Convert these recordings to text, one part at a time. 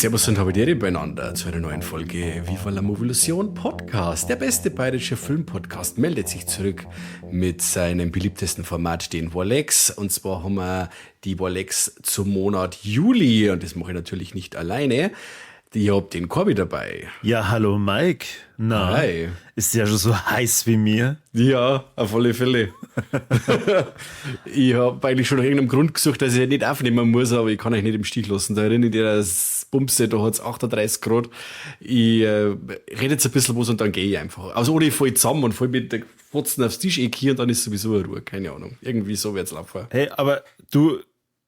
Servus und Habidere beieinander zu einer neuen Folge Viva la Movolution Podcast. Der beste bayerische Filmpodcast meldet sich zurück mit seinem beliebtesten Format, den Warlex. Und zwar haben wir die Warlex zum Monat Juli und das mache ich natürlich nicht alleine. Ich hab den Corby dabei. Ja, hallo Mike. Na, Hi. Ist ja schon so heiß wie mir. Ja, auf alle Fälle. Ich hab eigentlich schon nach irgendeinem Grund gesucht, dass ich nicht aufnehmen muss, aber ich kann euch nicht im Stich lassen. Da erinnere ich das Bumse, da hat's 38 Grad. Ich rede jetzt ein bisschen was und dann gehe ich einfach. Also ohne ich fall zusammen und fall mit der Fotzen aufs Tisch hier und dann ist sowieso eine Ruhe. Keine Ahnung. Irgendwie so wird's laufen. Hey, aber du,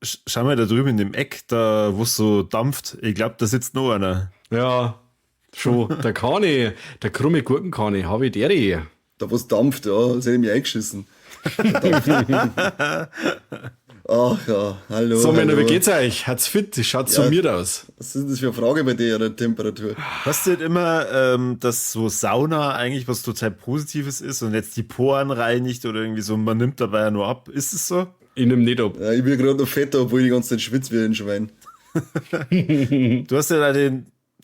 schau mal da drüben in dem Eck, da wo's so dampft. Ich glaub, da sitzt noch einer. Ja, schon. Der Kani, der krumme Gurkenkani, hab ich der. Da wo's dampft, ja, das hätte ich mich eingeschissen. Ach ja, hallo. So, Männer, hallo. wie geht's euch? Hat's fit? Schaut so Ja. mir aus. Was ist denn das für eine Frage bei dir, der Temperatur? Weißt du nicht immer, dass so Sauna eigentlich was total Positives ist und jetzt die Poren reinigt oder irgendwie so, man nimmt dabei ja nur ab. Ist es so? Ich nehm nicht ab. Ja, ich bin gerade noch fetter, obwohl ich die ganze Zeit schwitze wie ein Schwein. Du hast ja da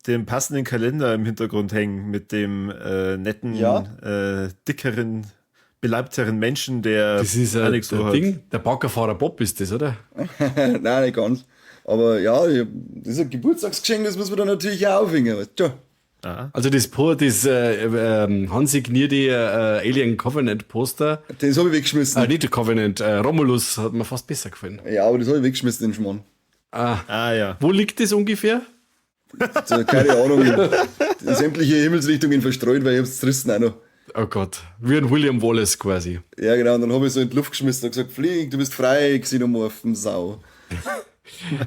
den passenden Kalender im Hintergrund hängen mit dem netten, Ja. dickeren, beleibteren Menschen, der Das ist Alex der so hat. Ding, der Baggerfahrer Bob ist das, oder? Nein, nicht ganz. Aber ja, das ist ein Geburtstagsgeschenk, das muss man dann natürlich auch aufhängen. Weißt du? Ah. Also das handsignierte Alien Covenant Poster. Das hab ich weggeschmissen. Nicht Covenant, Romulus hat mir fast besser gefallen. Ja, aber das hab ich weggeschmissen, den Schmarrn. Ah. Ah, ja. Wo liegt das ungefähr? Also, keine Ahnung. Sämtliche Himmelsrichtungen verstreut, weil ich hab's zerrissen auch noch. Oh Gott, wie ein William Wallace quasi. Ja, genau, und dann hab ich so in die Luft geschmissen und gesagt, flieg, du bist frei, Xenomorphen, Sau.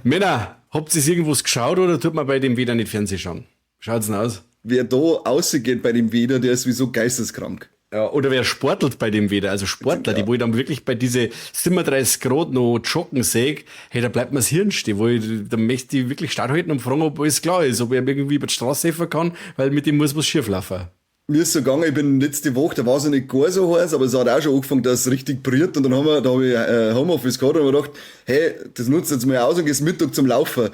Männer, habt ihr irgendwas geschaut oder tut man bei dem Wetter nicht Fernsehen schauen? Schaut's denn aus? Wer da rausgeht bei dem Wetter, der ist sowieso geisteskrank. Ja, oder wer sportelt bei dem Wetter, also Sportler, die wo ich dann wirklich bei diese 37 Grad noch joggen sehe, hey, da bleibt mir das Hirn stehen, wo ich, da möchte ich wirklich standhalten und fragen, ob alles klar ist, ob ich irgendwie über die Straße helfen kann, weil mit dem muss was schief laufen. Mir ist so gegangen, ich bin letzte Woche, da war es noch nicht gar so heiß, aber es hat auch schon angefangen, dass es richtig brüht und dann haben wir, da hab ich Homeoffice gehabt und hab mir gedacht, hey, das nutzt jetzt mal aus und gehst Mittag zum Laufen.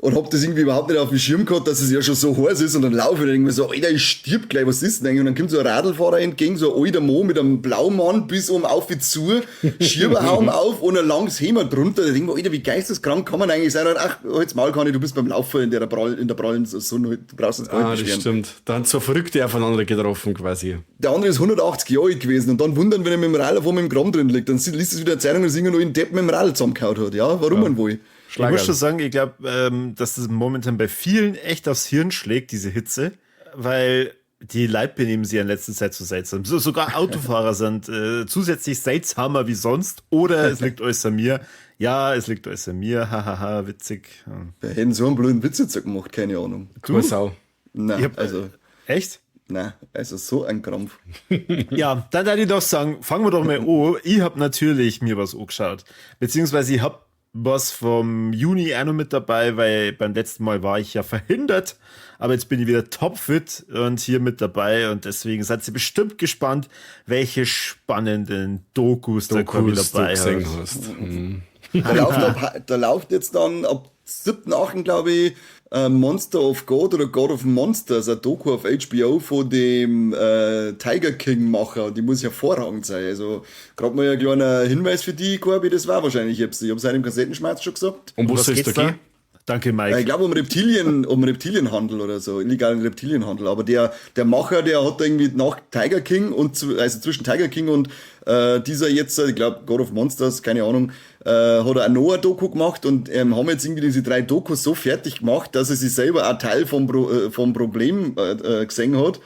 Und hab das irgendwie überhaupt nicht auf dem Schirm gehabt, dass es ja schon so heiß ist und dann laufe ich und irgendwie so, Alter, ich stirb gleich, was ist denn eigentlich? Und dann kommt so ein Radlfahrer entgegen, so ein alter Mann mit einem Blaumann bis um auf wie zu, Schirmhaum auf und ein langes Hemd drunter. Da denk ich mir, Alter, wie geisteskrank kann man eigentlich sein? Und ach, halt's Maul, Conny, du bist beim Laufen in der prallen Sonne, du brauchst uns gar nicht Ah, das beschweren. stimmt. Da haben so Verrückte aufeinander getroffen quasi. Der andere ist 180 Jahre alt gewesen und dann wundern, wenn er mit dem Radl auf einmal im Kram drin liegt. Dann liest es wieder eine Zeitung und sieht nur einen Depp mit dem Radl zusammengehauen hat. Ja, warum man wohl? Ich muss schon sagen, ich glaub, dass das momentan bei vielen echt aufs Hirn schlägt, diese Hitze, weil die Leute benehmen sich in letzter Zeit so seltsam. Sogar Autofahrer sind zusätzlich seltsamer wie sonst. Oder es liegt alles an mir. Ja, es liegt alles an mir. Hahaha, witzig. Ja. Wir hätten so einen blöden Witz jetzt gemacht, keine Ahnung. Du? Keine Sau. Nein, Ich hab, also. Echt? Nein, also so ein Krampf. Ja, dann würde ich doch sagen, fangen wir doch mal an. Ich hab natürlich mir was angeschaut. Beziehungsweise ich hab was vom Juni auch noch mit dabei, weil beim letzten Mal war ich ja verhindert, aber jetzt bin ich wieder topfit und hier mit dabei und deswegen seid ihr bestimmt gespannt, welche spannenden Dokus da Corby Dokus du dabei gesehen hat. hast. Da läuft jetzt dann ab 7.8., glaub ich, Monster of God oder God of Monsters, ein Doku auf HBO von dem Tiger King-Macher und die muss hervorragend sein. Also grad mal ein kleiner Hinweis für die, Corby, das war wahrscheinlich etwas. Ich hab's auch im Kassettenschmerz schon gesagt. Und wo Was soll's geht's da da? gehen? Danke, Mike. Ich glaub, um Reptilienhandel oder so, illegalen Reptilienhandel. Aber der Macher, der hat irgendwie nach Tiger King und zu, also zwischen Tiger King und dieser jetzt, ich glaub, God of Monsters, keine Ahnung, hat er auch noch eine Doku gemacht und haben jetzt irgendwie diese 3 Dokus so fertig gemacht, dass er sich selber auch Teil vom Problem gesehen hat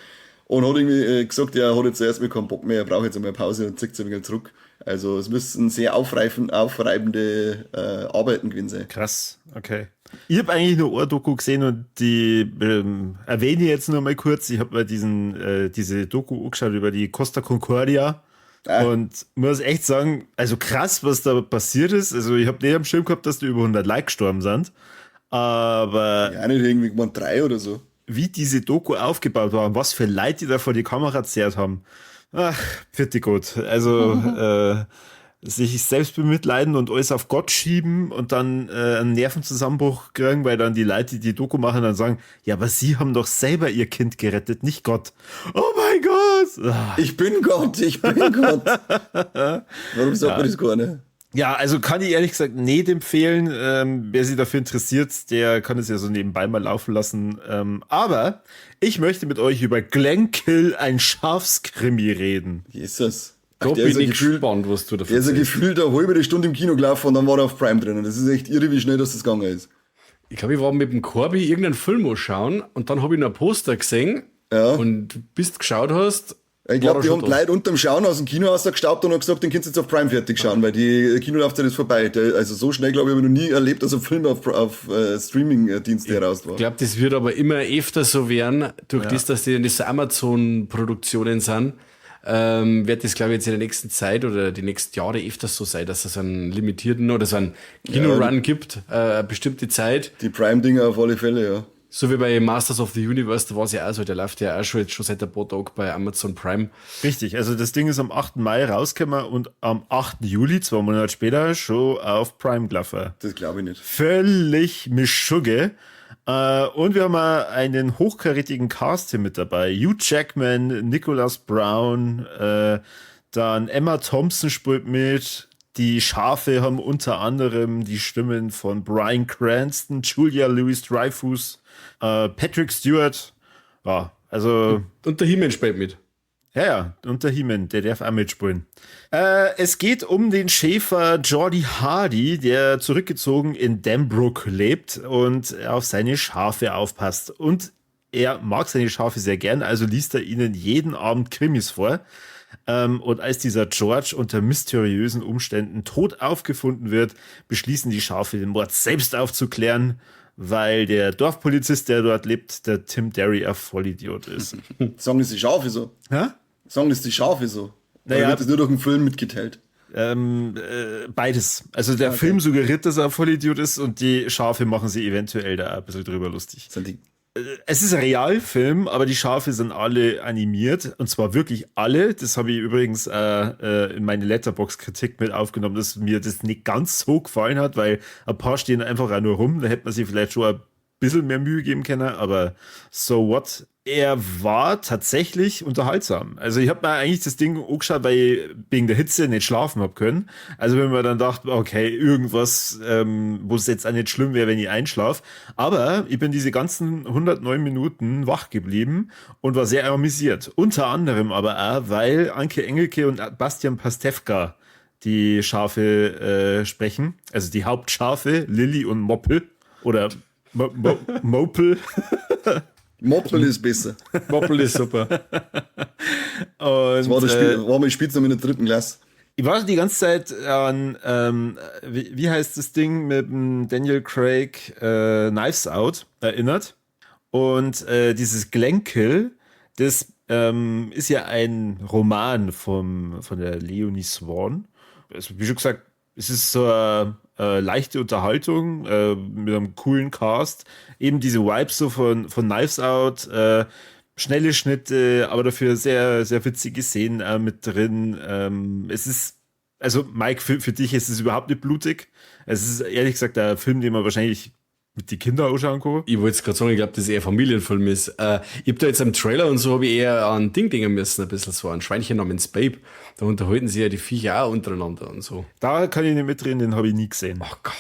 und hat irgendwie gesagt, er hat jetzt erstmal keinen Bock mehr, er braucht jetzt einmal eine Pause und zieht sich ein wenig zurück. Also es müssten sehr aufreibende Arbeiten gewesen sein. Krass, okay. Ich hab eigentlich nur eine Doku gesehen und die erwähne ich jetzt nur mal kurz. Ich hab mir diese Doku angeschaut über die Costa Concordia. Und muss echt sagen, also krass, was da passiert ist. Also ich hab nicht am Schirm gehabt, dass die über 100 Leute gestorben sind. Aber Ja, nicht irgendwie gemeint 3 oder so. Wie diese Doku aufgebaut war und was für Leute die da vor die Kamera gezerrt haben. Ach, pfiat Gott. Also, sich selbst bemitleiden und alles auf Gott schieben und dann einen Nervenzusammenbruch kriegen, weil dann die Leute, die die Doku machen, dann sagen, ja, aber sie haben doch selber ihr Kind gerettet, nicht Gott. Oh mein Gott! Ah. Ich bin Gott, ich bin Gott. Warum sagt man das gar nicht? Ja, also kann ich ehrlich gesagt nicht empfehlen. Wer sich dafür interessiert, der kann es ja so nebenbei mal laufen lassen. Aber ich möchte mit euch über Glennkill, ein Schafskrimi reden. Jesus. Da Ach, bin ich gespannt, was du davon Der ist ja gefühlt eine halbe Stunde im Kino gelaufen und dann war er auf Prime drinnen. Das ist echt irre, wie schnell das gegangen ist. Ich glaube, ich war mit dem Corby irgendeinen Film anschauen und dann habe ich noch ein Poster gesehen. Ja. Und bis du geschaut hast, Ich glaube, die haben die Leute unterm Schauen aus dem Kino rausgestaubt und haben gesagt, den kannst du jetzt auf Prime fertig schauen, weil die Kinolaufzeit ist vorbei. Also so schnell, glaube ich, habe ich noch nie erlebt, dass ein Film auf Streaming-Dienste heraus war. Ich glaube, das wird aber immer öfter so werden, durch das, dass die das so Amazon-Produktionen sind, wird das, glaube ich, jetzt in der nächsten Zeit oder die nächsten Jahre öfters so sein, dass es einen limitierten oder so einen Kino-Run gibt, eine bestimmte Zeit. Die Prime-Dinger auf alle Fälle, ja. So wie bei Masters of the Universe, da war es ja auch so, der läuft ja auch schon, jetzt schon seit ein paar Tagen bei Amazon Prime. Richtig, also das Ding ist am 8. Mai rausgekommen und am 8. Juli, 2 Monate später, schon auf Prime gelaufen. Das glaube ich nicht. Völlig Mischugge. Und wir haben auch einen hochkarätigen Cast hier mit dabei. Hugh Jackman, Nicholas Braun, dann Emma Thompson spielt mit. Die Schafe haben unter anderem die Stimmen von Bryan Cranston, Julia Louis-Dreyfus, Patrick Stewart. Ja, also Und der He-Man spielt mit. Ja, ja, und der He-Man, der darf auch mitspielen. Es geht um den Schäfer Geordie Hardy, der zurückgezogen in Dambrook lebt und auf seine Schafe aufpasst. Und er mag seine Schafe sehr gern, also liest er ihnen jeden Abend Krimis vor. Und als dieser George unter mysteriösen Umständen tot aufgefunden wird, beschließen die Schafe, den Mord selbst aufzuklären, weil der Dorfpolizist, der dort lebt, der Tim Derry, ein Vollidiot ist. Sagen das die Schafe so? Hä? Sagen das die Schafe so? Oder Naja. wird das nur durch den Film mitgeteilt? Beides. Also der Film suggeriert, dass er ein Vollidiot ist und die Schafe machen sich eventuell da ein bisschen drüber lustig. Sind die Es ist ein Realfilm, aber die Schafe sind alle animiert und zwar wirklich alle. Das habe ich übrigens in meine Letterboxd-Kritik mit aufgenommen, dass mir das nicht ganz so gefallen hat, weil ein paar stehen einfach auch nur rum. Da hätte man sich vielleicht schon ein bisschen mehr Mühe geben können, aber so what? Er war tatsächlich unterhaltsam. Also ich habe mir eigentlich das Ding angeschaut, weil ich wegen der Hitze nicht schlafen hab können. Also wenn man dann dachte, okay, irgendwas, wo es jetzt auch nicht schlimm wäre, wenn ich einschlaf. Aber ich bin diese ganzen 109 Minuten wach geblieben und war sehr amüsiert. Unter anderem aber auch, weil Anke Engelke und Bastian Pastewka die Schafe sprechen. Also die Hauptschafe, Lilly und Moppel. Oder Mo Mo Mopel. Moppel ist besser. Moppel ist super. Und, Das war, das Spiel, war mein Spitzname in der dritten Klasse. Ich war die ganze Zeit an, wie heißt das Ding mit dem Daniel Craig, Knives Out, erinnert. Und dieses Glennkill, das ist ja ein Roman von der Leonie Swann. Also, wie schon gesagt, es ist so eine leichte Unterhaltung mit einem coolen Cast. Eben diese Vibes so von Knives Out, schnelle Schnitte, aber dafür sehr, sehr witzige Szenen mit drin. Es ist, also Mike, für dich ist es überhaupt nicht blutig. Es ist ehrlich gesagt der Film, den man wahrscheinlich mit die Kinder anschauen kann. Ich wollte es gerade sagen, ich glaube, dass eher Familienfilm ist. Ich hab da jetzt am Trailer und so habe ich eher an Ding denken müssen, ein bisschen so an Schweinchen namens Babe. Da unterhalten sich ja die Viecher auch untereinander und so. Da kann ich nicht mitreden, den habe ich nie gesehen. Oh Gott.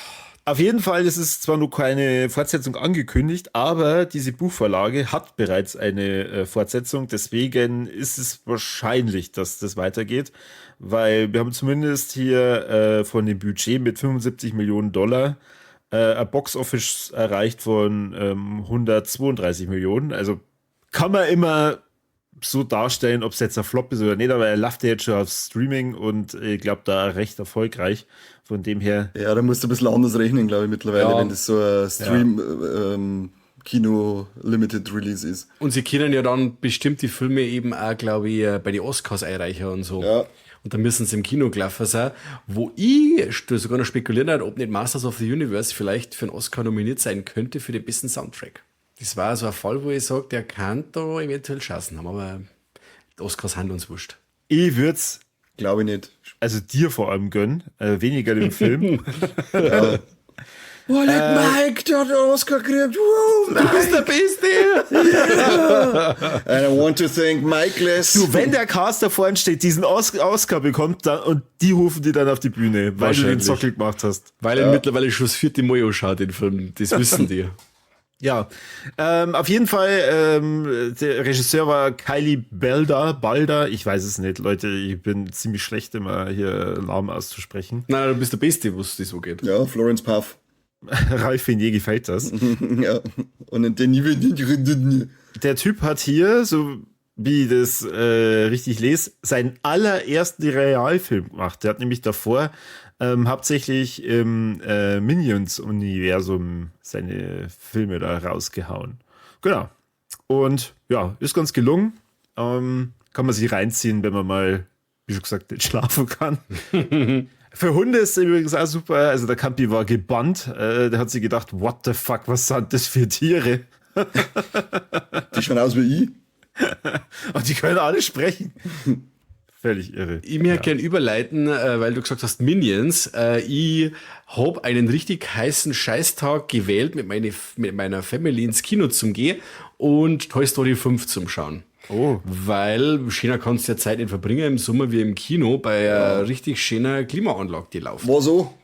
Auf jeden Fall ist es zwar noch keine Fortsetzung angekündigt, aber diese Buchvorlage hat bereits eine Fortsetzung. Deswegen ist es wahrscheinlich, dass das weitergeht, weil wir haben zumindest hier von dem Budget mit 75 Millionen Dollar ein Box-Office erreicht von 132 Millionen. Also kann man immer so darstellen, ob es jetzt ein Flop ist oder nicht, aber er läuft ja jetzt schon auf Streaming und ich glaube, da recht erfolgreich. Von dem her. Ja, da musst du ein bisschen anders rechnen, glaube ich, mittlerweile, ja. wenn das so ein Stream, ja. Kino Limited Release ist. Und sie können ja dann bestimmt die Filme eben auch, glaube ich, bei den Oscars einreichen und so. Ja. Und dann müssen sie im Kino gelaufen sein, wo ich sogar noch spekulieren habe, ob nicht Masters of the Universe vielleicht für einen Oscar nominiert sein könnte für den besten Soundtrack. Das war so ein Fall, wo ich sage, der kann da eventuell Chancen haben, aber die Oscars sind uns wurscht. Ich würde es Glaube ich nicht. Also dir vor allem gönnen, weniger dem Film. Ja. Oh, leck Mike, der hat den Oscar gekriegt. Woo, Du bist der Beste! Yeah. And I want to thank Michaelis. Du, wenn der Cast da vorne steht, diesen Oscar bekommt, dann, und die rufen die dann auf die Bühne, weil du den Sockel gemacht hast. Weil er mittlerweile schon das 4. Mal anschaut, den Film. Das wissen die. Ja, auf jeden Fall, der Regisseur war Kylie Balder, ich weiß es nicht, Leute, ich bin ziemlich schlecht immer hier Namen auszusprechen. Nein, du bist der Beste, wo es so geht. Ja, Florence Puff. Ralf Finier gefällt das. Ja, und den Der Typ hat hier, so wie ich das richtig lese, seinen allerersten Realfilm gemacht. Der hat nämlich davor hauptsächlich im Minions-Universum seine Filme da rausgehauen. Genau. Und ja, ist ganz gelungen. Kann man sich reinziehen, wenn man mal, wie schon gesagt, nicht schlafen kann. Für Hunde ist es übrigens auch super. Also der Campi war gebannt. Der hat sich gedacht, what the fuck, was sind das für Tiere? Die schauen aus wie ich. Und die können alle sprechen. Völlig irre. Ich möchte gern überleiten, weil du gesagt hast Minions. Ich hab einen richtig heißen Scheißtag gewählt, mit meiner Family ins Kino zum gehen und Toy Story 5 zum Schauen. Oh. Weil schöner kannst du ja Zeit nicht verbringen im Sommer wie im Kino bei einer richtig schöner Klimaanlage, die läuft. War so?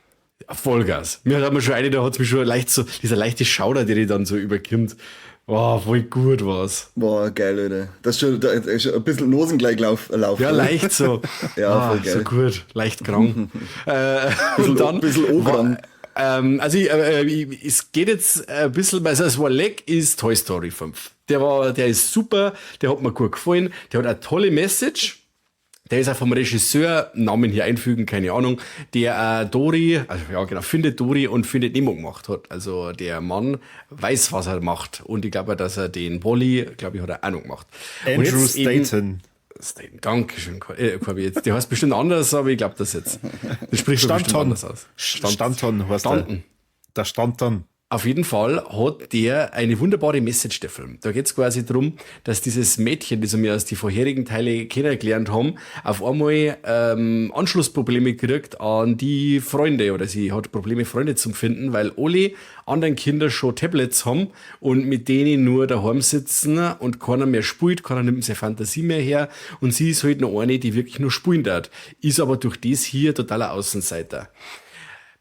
Ja, Vollgas. Mir hat man schon eine, da hat's mich schon leicht so, dieser leichte Schauder, der dich dann so überkommt. Boah, voll gut war's. Boah, geil, Alter. Das ist schon, da ist schon ein bisschen Nosen gleich laufen. Ja, leicht so. Ja, voll geil. So gut, leicht krank. Und dann ein bisschen oberkrank. Also ich, es geht jetzt ein bisschen, also das war leck ist Toy Story 5. Der ist super, der hat mir gut gefallen, der hat eine tolle Message. Der ist auch vom Regisseur, Namen hier einfügen, keine Ahnung, der Dory, also ja genau, Findet Dory und Findet Nemo gemacht hat. Also der Mann weiß, was er macht. Und ich glaube, dass er den Wall-E, glaube ich, hat er auch noch gemacht. Andrew Stanton. Stanton, Dankeschön, Corby. Jetzt, der heißt bestimmt anders, aber ich glaube das jetzt. Das spricht Stanton. bestimmt anders aus. Stanton heißt der. Stanton. Der Stanton. Auf jeden Fall hat der eine wunderbare Message, der Film. Da geht's quasi drum, dass dieses Mädchen, das wir aus die vorherigen Teile kennengelernt haben, auf einmal Anschlussprobleme kriegt an die Freunde, oder sie hat Probleme, Freunde zu finden, weil alle anderen Kinder schon Tablets haben und mit denen nur daheim sitzen und keiner mehr spielt, keiner nimmt seine Fantasie mehr her und sie ist halt noch eine, die wirklich nur spielen darf. Ist aber durch das hier totaler Außenseiter.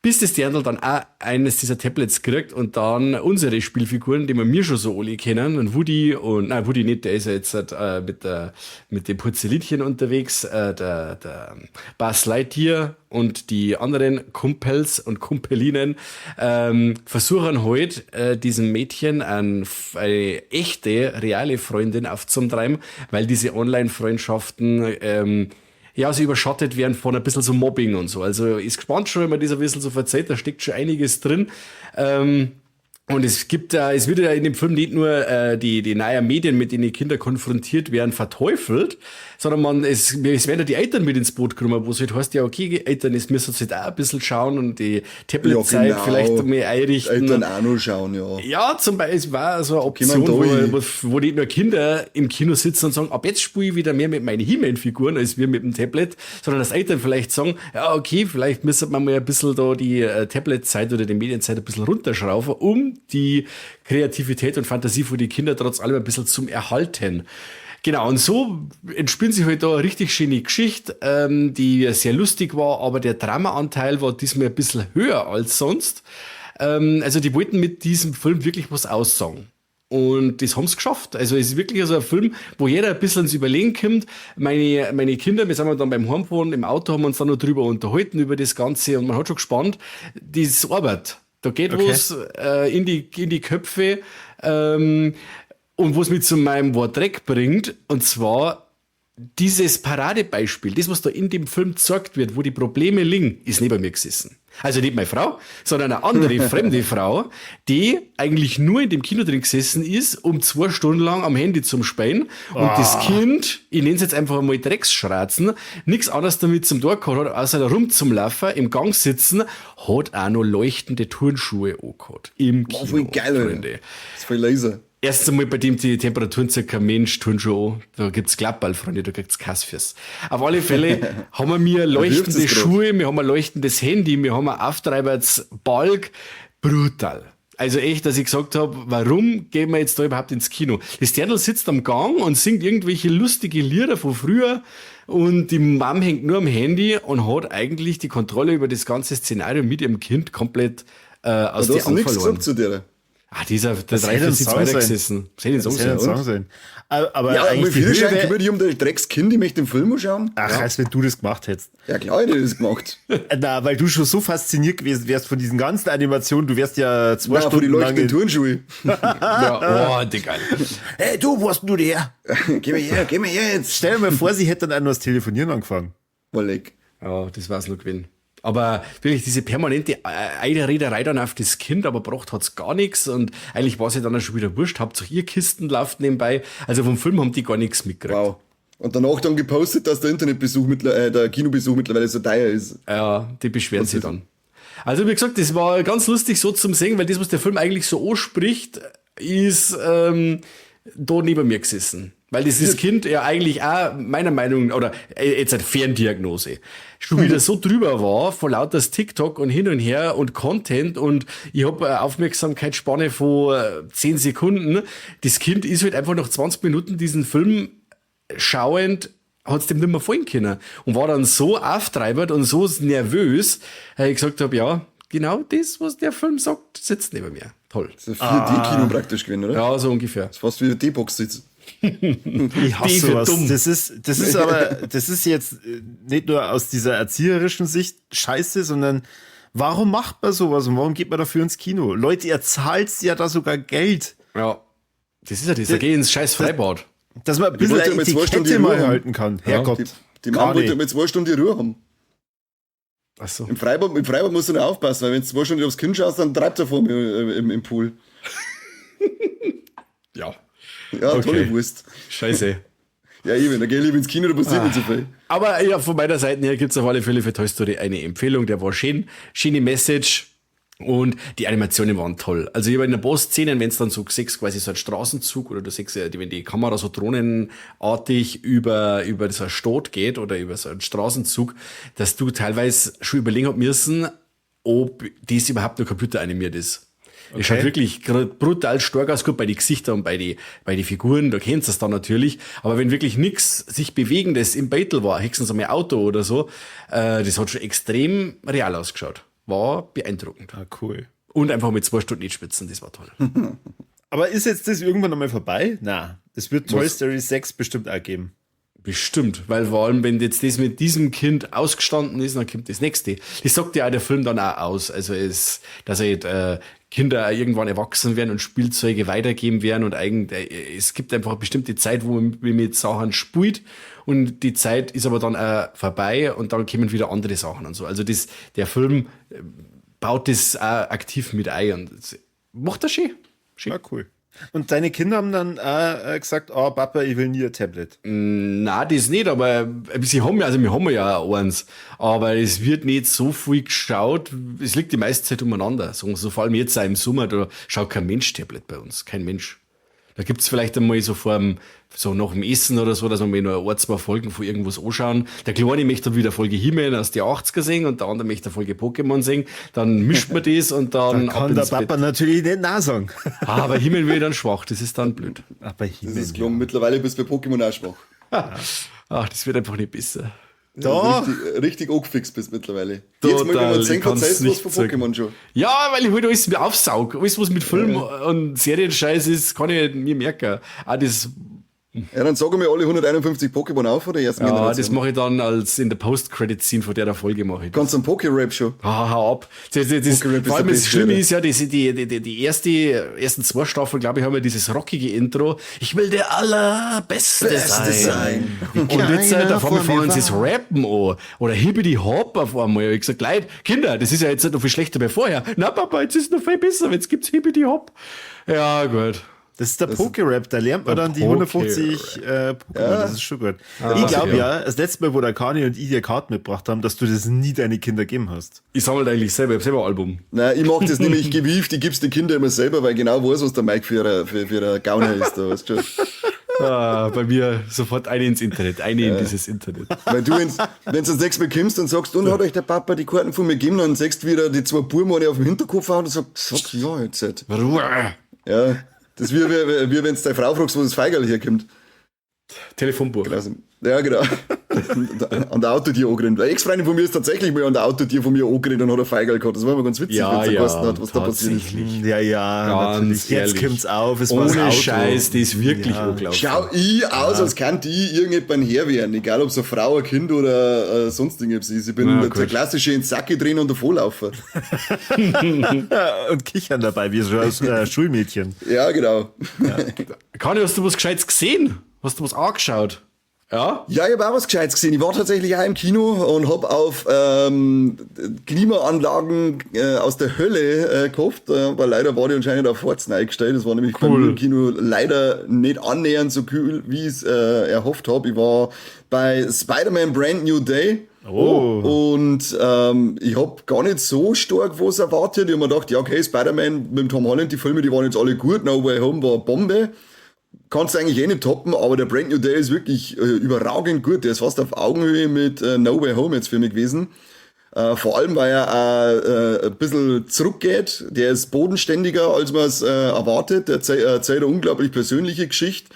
Bis das Dirndl dann auch eines dieser Tablets kriegt und dann unsere Spielfiguren, die wir mir schon so alle kennen, und Woody und, nein, Woody nicht, der ist ja jetzt mit dem Porzellinchen unterwegs, der Buzz Lightyear und die anderen Kumpels und Kumpelinen, versuchen halt, diesem Mädchen eine echte, reale Freundin aufzutreiben, weil diese Online-Freundschaften, ja, sie überschattet werden von ein bisschen so Mobbing und so. Also ist gespannt schon, wenn man das ein bisschen so verzeiht, da steckt schon einiges drin. Und es gibt da, es wird ja in dem Film nicht nur die neuen Medien, mit denen die Kinder konfrontiert werden, verteufelt, sondern es werden ja die Eltern mit ins Boot genommen, wo es halt heißt, ja okay, Eltern, es müssen jetzt halt auch ein bisschen schauen und die Tablet-Zeit ja, genau. vielleicht mehr einrichten. Eltern auch noch schauen, ja. Ja, zum Beispiel, es war so eine Option, wo nicht nur Kinder im Kino sitzen und sagen, ab jetzt spiele ich wieder mehr mit meinen He-Man-Figuren als wir mit dem Tablet, sondern dass Eltern vielleicht sagen, ja okay, vielleicht müsste man mal ein bisschen da die Tablet-Zeit oder die Medienzeit ein bisschen runterschrauben, um die Kreativität und Fantasie für die Kinder trotz allem ein bisschen zum Erhalten. Genau, und so entspinnt sich halt da eine richtig schöne Geschichte, die sehr lustig war, aber der Drama-Anteil war diesmal ein bisschen höher als sonst. Also die wollten mit diesem Film wirklich was aussagen. Und das haben's geschafft. Also es ist wirklich so ein Film, wo jeder ein bisschen ins Überlegen kommt. Meine Kinder, wir sind dann beim Heimfahren im Auto, haben uns dann noch drüber unterhalten, über das Ganze, und man hat schon gespannt, das Arbeit. Da geht was in die Köpfe, und was mich zu meinem Wort Dreck bringt, und zwar dieses Paradebeispiel, das, was da in dem Film gezeigt wird, wo die Probleme liegen, ist neben mir gesessen. Also nicht meine Frau, sondern eine andere fremde Frau, die eigentlich nur in dem Kino drin gesessen ist, um 2 Stunden lang am Handy zum Speien. Und das Kind, ich nenne es jetzt einfach einmal Drecksschratzen, nichts anderes damit zum Tor gehabt hat, außer da rumzulaufen, im Gang sitzen, hat auch noch leuchtende Turnschuhe angehabt. Im Kino. Voll geil, Freunde. Das ist voll laser. Erstens einmal bei dem die Temperaturen circa Mensch tun schon an. Da gibt's Klappball, Freunde, da kriegt's Kass fürs. Auf alle Fälle haben wir leuchtende Schuhe, wir haben ein leuchtendes Handy, wir haben einen Auftreibertsbalg. Brutal. Also echt, dass ich gesagt habe, warum gehen wir jetzt da überhaupt ins Kino? Das Dirndl sitzt am Gang und singt irgendwelche lustige Lieder von früher und die Mom hängt nur am Handy und hat eigentlich die Kontrolle über das ganze Szenario mit ihrem Kind komplett aus Du den hast Augen nichts verloren. gesagt zu dir. Ah, dieser, der Das drei, hätte vier ein Sitz Song weiter sein. gesessen. Das hätte ein Song Das hätte ein sein. Song sein. Aber Ja, eigentlich mit die Führerschein Höhe kümmere dich um dein Dreckskind, ich möchte den Film anschauen. Ach, als wenn du das gemacht hättest. Ja, klar hätte ich das gemacht. Na, weil du schon so fasziniert gewesen wärst von diesen ganzen Animationen, du wärst ja zwei Na, von die Stunden lang. leuchtenden Turnschuhe. Ja, oh, die geil. Hey, du, wo hast denn du die her? Geh mir her, geh mir her jetzt. Stell dir mal vor, sie hätte dann auch noch das Telefonieren angefangen. Wollek. Ja, das war's noch gewesen. Aber wirklich diese permanente Einrederei dann auf das Kind, aber braucht hat's gar nichts und eigentlich war es ja dann auch schon wieder wurscht. Hauptsache ihr Kisten läuft nebenbei. Also vom Film haben die gar nichts mitgekriegt. Wow. Und danach dann gepostet, dass der Internetbesuch, der Kinobesuch mittlerweile so teuer ist. Ja, die beschweren sich dann. Also wie gesagt, das war ganz lustig so zum Sehen, weil das, was der Film eigentlich so anspricht, ist da neben mir gesessen. Weil dieses Kind ja eigentlich auch meiner Meinung nach, oder jetzt eine Ferndiagnose, schon wieder so drüber war, vor lauter TikTok und hin und her und Content und ich hab eine Aufmerksamkeitsspanne von 10 Sekunden. Das Kind ist halt einfach nach 20 Minuten diesen Film schauend, hat's dem nicht mehr fallen können. Und war dann so auftreibend und so nervös, dass ich gesagt hab, ja, genau das, was der Film sagt, sitzt neben mir. Toll. Das ist ein 4D-Kino praktisch gewesen, oder? Ja, so ungefähr. Das ist fast wie eine D-Box sitzt. Ich hasse Die für sowas. dumm. Das ist aber, das ist jetzt nicht nur aus dieser erzieherischen Sicht scheiße, sondern warum macht man sowas und warum geht man dafür ins Kino? Leute, ihr zahlt ja da sogar Geld. Ja. Das ist ja das. Da geh ich ins scheiß Freibad. Dass man ein bisschen wollte mit 2 Stunden Etikette die mal Ruhe haben. halten kann. Herrgott. Die Mom wollte Kani. mit 2 Stunden die Ruhe haben. Ach so. Im Freibad musst du noch aufpassen, weil wenn du 2 Stunden aufs Kind schaust, dann treibt er vor mir im Pool. Ja. Ja, Okay. tolle Wurst. Scheiße. Ja, eben, da geh ich lieber ins Kino, da passiert nicht so viel. Aber ja, von meiner Seite her gibt's auf alle Fälle für Toy Story eine Empfehlung. Der war schön. Schöne Message. Und die Animationen waren toll. Also ich habe in der Boss-Szenen, wenn's dann so siehst, quasi so ein Straßenzug oder du siehst, wenn die Kamera so drohnenartig über so eine Stadt geht oder über so einen Straßenzug, dass du teilweise schon überlegen hab müssen, ob das überhaupt noch computeranimiert ist. Es schaut wirklich brutal stark aus, gut bei den Gesichtern und bei die Figuren, da kennst du es dann natürlich. Aber wenn wirklich nix sich Bewegendes im Battle war, höchstens einmal Auto oder so, das hat schon extrem real ausgeschaut. War beeindruckend. Ah, cool. Und einfach mit 2 Stunden nicht schwitzen, das war toll. Aber ist jetzt das irgendwann einmal vorbei? Na, es wird Toy Story 6 bestimmt auch geben. Bestimmt, weil vor allem, wenn jetzt das mit diesem Kind ausgestanden ist, dann kommt das nächste. Das sagt ja auch der Film dann auch aus. Also es, dass halt, Kinder irgendwann erwachsen werden und Spielzeuge weitergeben werden und eigentlich, es gibt einfach eine bestimmte Zeit, wo man mit Sachen spielt und die Zeit ist aber dann auch vorbei und dann kommen wieder andere Sachen und so. Also das, der Film baut das auch aktiv mit ein und das macht das schön. Schön. Ah, cool. Und deine Kinder haben dann auch gesagt, oh Papa, ich will nie ein Tablet. Nein, das nicht, aber sie haben ja, also wir haben ja auch eins, aber es wird nicht so viel geschaut, es liegt die meiste Zeit umeinander. So, vor allem jetzt auch im Sommer, da schaut kein Mensch Tablet bei uns, kein Mensch. Da gibt's vielleicht einmal so vorm, so nach dem Essen oder so, dass wir mal noch ein, zwei Folgen von irgendwas anschauen. Der Kleine möchte dann wieder Folge He-Man aus die 80er sehen und der andere möchte eine Folge Pokémon sehen. Dann mischt man das und dann Da kann der ins Bett. Papa natürlich nicht nein sagen. Ah, aber He-Man wird dann schwach, das ist dann blöd. Aber He-Man, Das ist gelungen. Mittlerweile bist du bei Pokémon auch schwach. Ach, das wird einfach nicht besser. Doch. Richtig, richtig angefixt bist mittlerweile. Total, Jetzt mal, wenn man ich 10 kann's kann's was nicht von sagen. Pokémon schon. Ja, weil ich halt alles mir aufsaug. Alles, was mit Film und Serienscheiß ist, kann ich mir merken. Ah, das, Ja, dann sagen wir alle 151 Pokémon auf von der ersten ja, Generation. das mache ich dann als in der Post-Credit-Scene von der Folge mache ich das. Kannst du einen Poké-Rap schon. Ah, hau ab. Das, Poké-Rap ist vor allem der das Beste, Schlimme oder? ist ja, die ersten 2 Staffeln, glaube ich, haben wir dieses rockige Intro. Ich will der Allerbeste Beste sein. sein. Und jetzt Keiner da vor mir fangen sie das war. Rappen an. Oder Hibbidi Hop auf einmal. Ich hab gesagt, Leute, Kinder, das ist ja jetzt nicht noch viel schlechter wie vorher. Na, Papa, jetzt ist es noch viel besser, jetzt gibt's Hibbidi Hop. Ja, gut. Das ist der Poké-Rap, da lernt man dann die 150 Pokémon, ja. Das ist schon gut. Ah, ich glaube ja, das letzte Mal, wo der Kani und ich dir Karten mitgebracht haben, dass du das nie deine Kinder gegeben hast. Ich sammle eigentlich selber, ich hab selber ein Album. Nein, ich mach das nämlich gewieft, ich gib's den Kindern immer selber, weil ich genau weiß, was der Mike für ein Gauner ist, da, weißt du schon. Ah, bei mir sofort eine ins Internet, eine in dieses Internet. Weil du, wenn du das nächste Mal kommst und sagst, und hat euch der Papa die Karten von mir gegeben, dann siehst du wieder die zwei Buben auf dem Hinterkopf hauen und sagst, ja, jetzt halt. Ruhe! Ja. Das ist wie wenn du deine Frau fragst, wo das Feigerl herkommt. Telefonbuch. Genau. Ja, genau. An der Autotür angerannt. Eine Ex-Freundin von mir ist tatsächlich mal an der Autotür von mir angerannt und hat ein Feigerl gehabt. Das war immer ganz witzig, ja, wenn sie ja, gewusst hat, was da passiert ist. Ja, ja, natürlich. Jetzt kommt's auf. Es ohne war das Auto. Scheiß, das ist wirklich unglaublich. Schau ich aus, als könnte ich irgendjemand her werden. Egal, ob es eine Frau, ein Kind oder sonst irgendwas ist. Ich bin der klassische ins Sacke drehen und davonlaufen. Und kichern dabei, wie so als Schulmädchen. Ja, genau. Ja. Kani, hast du was Gescheites gesehen? Hast du was angeschaut? Ja? Ja, ich hab auch was Gescheites gesehen. Ich war tatsächlich auch im Kino und hab auf Klimaanlagen aus der Hölle gehofft, weil leider war die anscheinend auf Heizen eingestellt. Das war nämlich bei mir im Kino leider nicht annähernd so kühl, wie ich es erhofft hab. Ich war bei Spider-Man Brand New Day. Oh. Und ich hab gar nicht so stark was erwartet. Ich hab mir gedacht, ja okay, Spider-Man mit dem Tom Holland, die Filme, die waren jetzt alle gut. No Way Home war Bombe. Kannst du eigentlich eh nicht toppen, aber der Brand New Day ist wirklich überragend gut. Der ist fast auf Augenhöhe mit No Way Home jetzt für mich gewesen. Vor allem, weil er ein bisschen zurückgeht. Der ist bodenständiger, als man es erwartet. Der erzählt eine unglaublich persönliche Geschichte,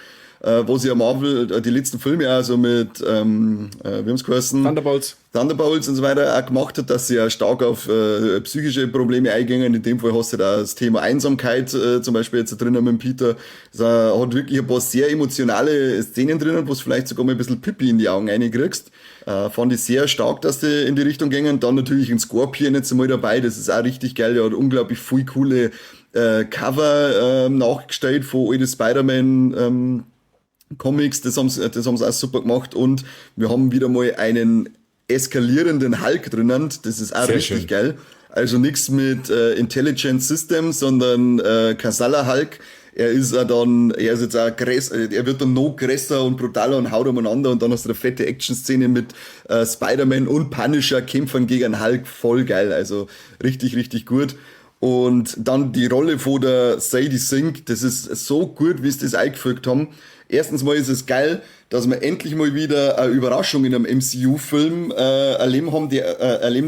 wo sie ja Marvel die letzten Filme auch so mit, wie haben's geheißen? Thunderbolts und so weiter auch gemacht hat, dass sie ja stark auf psychische Probleme eingingen. In dem Fall hast du da das Thema Einsamkeit zum Beispiel jetzt drinnen mit dem Peter. Das hat wirklich ein paar sehr emotionale Szenen drinnen, wo du vielleicht sogar mal ein bisschen Pipi in die Augen reinkriegst. Fand ich sehr stark, dass die in die Richtung gingen. Dann natürlich ein Scorpion jetzt einmal dabei, das ist auch richtig geil. Der hat unglaublich viel coole Cover nachgestellt von alten Spider-Man Comics, das haben sie auch super gemacht und wir haben wieder mal einen eskalierenden Hulk drinnen, das ist auch sehr richtig schön. Geil. Also nichts mit Intelligent System, sondern Kasala Hulk. Er ist auch dann, er ist jetzt auch größer, er wird dann noch größer und brutaler und haut umeinander und dann hast du eine fette Action-Szene mit Spider-Man und Punisher kämpfen gegen Hulk, voll geil, also richtig, richtig gut. Und dann die Rolle von der Sadie Sink, das ist so gut, wie sie das eingefügt haben. Erstens mal ist es geil, dass wir endlich mal wieder eine Überraschung in einem MCU-Film erleben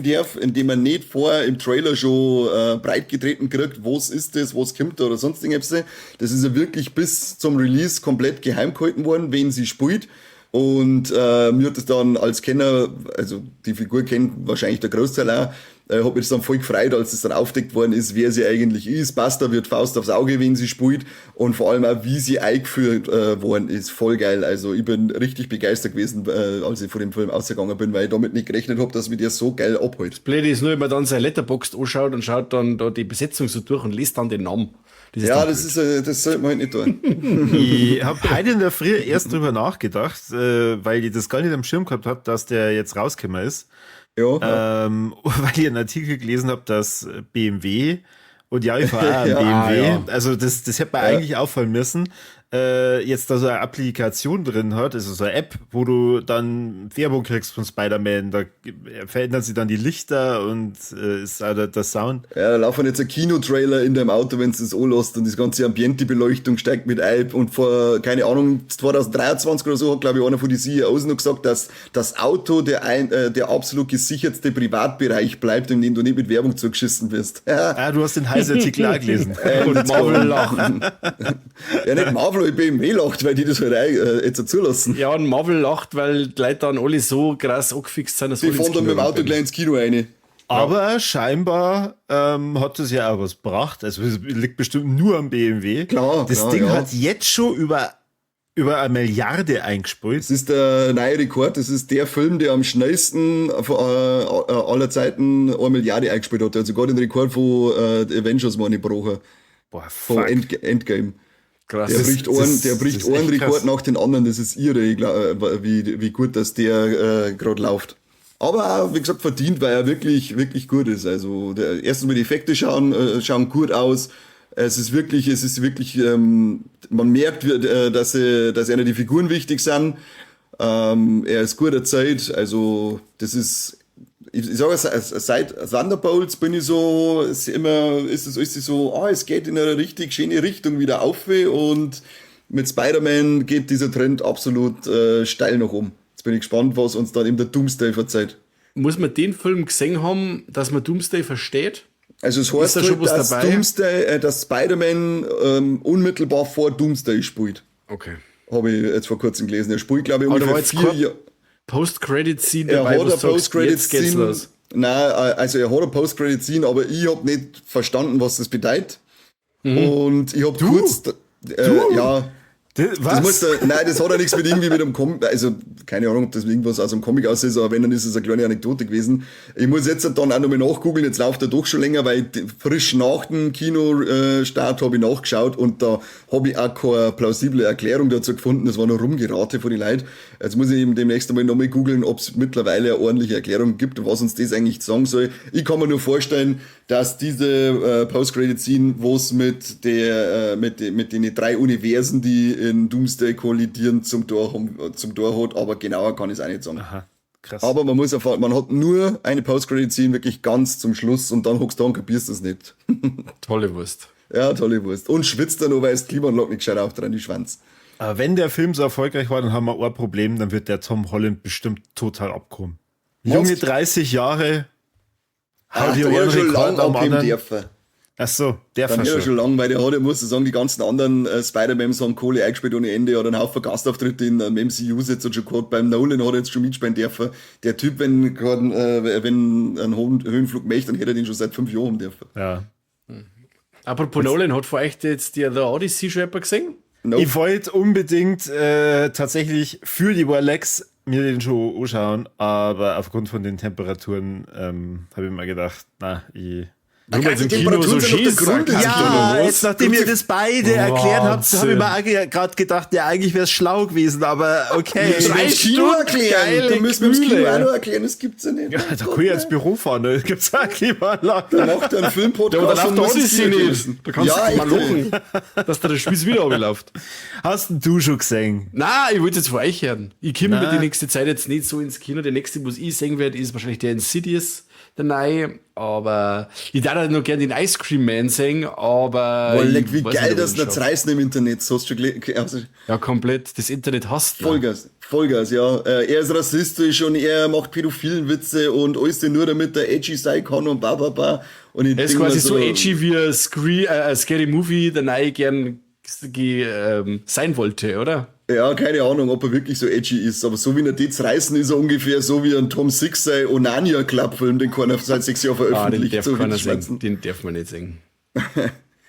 darf, in dem man nicht vorher im Trailer schon breitgetreten kriegt, was ist das, was kommt da oder sonst irgendwas. Das ist ja wirklich bis zum Release komplett geheim gehalten worden, wen sie spielt. Und mir hat das dann als Kenner, also die Figur kennt wahrscheinlich der Großteil auch, hat mich das dann voll gefreut, als es dann aufdeckt worden ist, wer sie eigentlich ist. Basta wird Faust aufs Auge, wen sie spielt und vor allem auch, wie sie eingeführt worden ist. Voll geil. Also ich bin richtig begeistert gewesen, als ich vor dem Film ausgegangen bin, weil ich damit nicht gerechnet habe, dass mich der so geil abholt. Das Blöde ist nur, wenn man dann sein Letterboxd anschaut und schaut dann da die Besetzung so durch und liest dann den Namen. Das ist ja, das sollte man halt nicht tun. Ich habe heute in der Früh erst drüber nachgedacht, weil ich das gar nicht am Schirm gehabt habe, dass der jetzt rausgekommen ist. Ja. Weil ich einen Artikel gelesen habe, dass BMW und ja, ich fahre auch einen BMW, ja. Also das hätte man eigentlich auffallen müssen, jetzt da so eine Applikation drin hat, also so eine App, wo du dann Werbung kriegst von Spider-Man, da verändern sich dann die Lichter und ist auch der Sound. Ja, da laufen jetzt ein Kinotrailer in deinem Auto, wenn du das anlässt und das ganze Ambiente-Beleuchtung steigt mit ein und vor, keine Ahnung, 2023 oder so hat, glaube ich, einer von den CEOs noch gesagt, dass das Auto der absolut gesichertste Privatbereich bleibt, in dem du nicht mit Werbung zugeschissen wirst. Ah, du hast den Heise-Artikel auch gelesen. Und Marvel lachen. Ja, nicht Marvel, BMW lacht, weil die das halt auch, jetzt zulassen. Ja, und Marvel lacht, weil die Leute dann alle so krass angefixt sind, dass die fahren dann mit dem Auto gleich ins Kino rein. Aber scheinbar hat das ja auch was gebracht. Also es liegt bestimmt nur am BMW. Klar, das Ding hat jetzt schon über 1 Milliarde eingespielt. Das ist der neue Rekord. Das ist der Film, der am schnellsten aller Zeiten 1 Milliarde eingespielt hat. Also sogar den Rekord von Avengers war nicht gebrochen. Boah, fuck. Von Endgame. Krass. Der bricht einen Rekord nach den anderen. Das ist irre, ich glaub, wie gut, dass der gerade läuft. Aber auch, wie gesagt, verdient, weil er wirklich, wirklich gut ist. Also erstens mal die Effekte schauen gut aus. Es ist wirklich, man merkt, dass einer die Figuren wichtig sind. Er ist gut erzählt, also das ist, ich sage seit Thunderbolts bin ich so, ist es so, es geht in eine richtig schöne Richtung wieder auf und mit Spider-Man geht dieser Trend absolut steil nach oben. Jetzt bin ich gespannt, was uns dann eben der Doomsday verzeiht. Muss man den Film gesehen haben, dass man Doomsday versteht? Also es heißt, da schon was dass dabei? Doomsday, dass Spider-Man unmittelbar vor Doomsday spielt. Okay. Habe ich jetzt vor kurzem gelesen. Er spielt, glaube ich, ungefähr 4 Jahre. Post-Credit-Scene dabei, er hat eine Post-Credit-Scene. Nein, also er hat eine Post-Credit-Scene, aber ich habe nicht verstanden, was das bedeutet. Mhm. Und ich habe kurz... Ja. Was? Das nein, das hat ja nichts mit irgendwie mit einem Comic, also keine Ahnung, ob das irgendwas aus einem Comic aus ist, aber wenn, dann ist es eine kleine Anekdote gewesen. Ich muss jetzt dann auch nochmal nachgoogeln, jetzt läuft er doch schon länger, weil ich frisch nach dem Kinostart habe ich nachgeschaut und da habe ich auch keine plausible Erklärung dazu gefunden, das war nur Rumgerate von den Leuten. Jetzt muss ich eben demnächst einmal nochmal googeln, ob es mittlerweile eine ordentliche Erklärung gibt, was uns das eigentlich sagen soll. Ich kann mir nur vorstellen, dass diese Post-Credit-Scene, wo es mit den 3 Universen, die in Doomsday kollidieren, zum Tor hat, aber genauer kann ich es auch nicht sagen. Aha, krass. Aber man muss erfahren, man hat nur eine Post-Credit-Scene wirklich ganz zum Schluss und dann hockst du da und kapierst das nicht. Tolle Wurst. Ja, tolle Wurst. Und schwitzt dann noch, weil das Klimaanlage nicht gescheit auf dran die Schwanz. Aber wenn der Film so erfolgreich war, dann haben wir ein Problem, dann wird der Tom Holland bestimmt total abkommen. Junge 30 Jahre, hat der schon lange abheben dürfen. Ach so, der dann schon. Schon lange, weil der hat, ich muss sagen, die ganzen anderen Spider-Mans haben Kohle eingespielt ohne Ende, hat einen Haufen Gastauftritte in MCU jetzt und schon gehabt, beim Nolan hat er jetzt schon mitspielen dürfen. Der Typ, wenn einen hohen Höhenflug möchte, dann hätte er den schon seit 5 Jahren haben dürfen. Ja. Apropos Nolan, hat vor euch jetzt die The Odyssey schon jemand gesehen? Nope. Ich wollte unbedingt tatsächlich für die Warlex mir den schon anschauen, aber aufgrund von den Temperaturen habe ich mir gedacht, na, ich... Du meinst im Kino so schießt, ja, jetzt nachdem ihr das beide erklärt habt, habe ich mir gerade gedacht, ja, eigentlich wäre es schlau gewesen, aber okay. Du musst Kino erklären, du musst mir das Kino auch noch erklären, das gibt's ja nicht. Ja, da kann ich ins Büro fahren, da gibt's auch Klimaanlage. Da macht er einen Filmpodcast und muss es nicht. Da kannst du mal lachen, dass da der Spieß wieder runterläuft. Hast denn du schon gesehen? Nein, ich wollte jetzt von euch hören. Ich komme mir die nächste Zeit jetzt nicht so ins Kino. Der nächste, was ich sehen werde, ist wahrscheinlich der Insidious. Der neue, aber ich darf halt noch gerne den Ice Cream Man sehen, aber. Boah, leck, wie geil das da zerreißen im Internet. So hast du schon also ja, komplett. Das Internet hasst. Vollgas, Vollgas, ja. Er ist rassistisch und er macht pädophilen Witze und alles nur, damit er edgy sein kann und ba, ba, ba. Und ich er ist quasi so edgy wie ein Scary Movie, der neue gern sein wollte, oder? Ja, keine Ahnung, ob er wirklich so edgy ist, aber so wie er die zerreißen, ist er ungefähr so wie ein Tom Six sein Onania Club Film, den keiner seit 6 Jahren veröffentlicht. Den darf, so keiner sehen. Den darf man nicht sehen.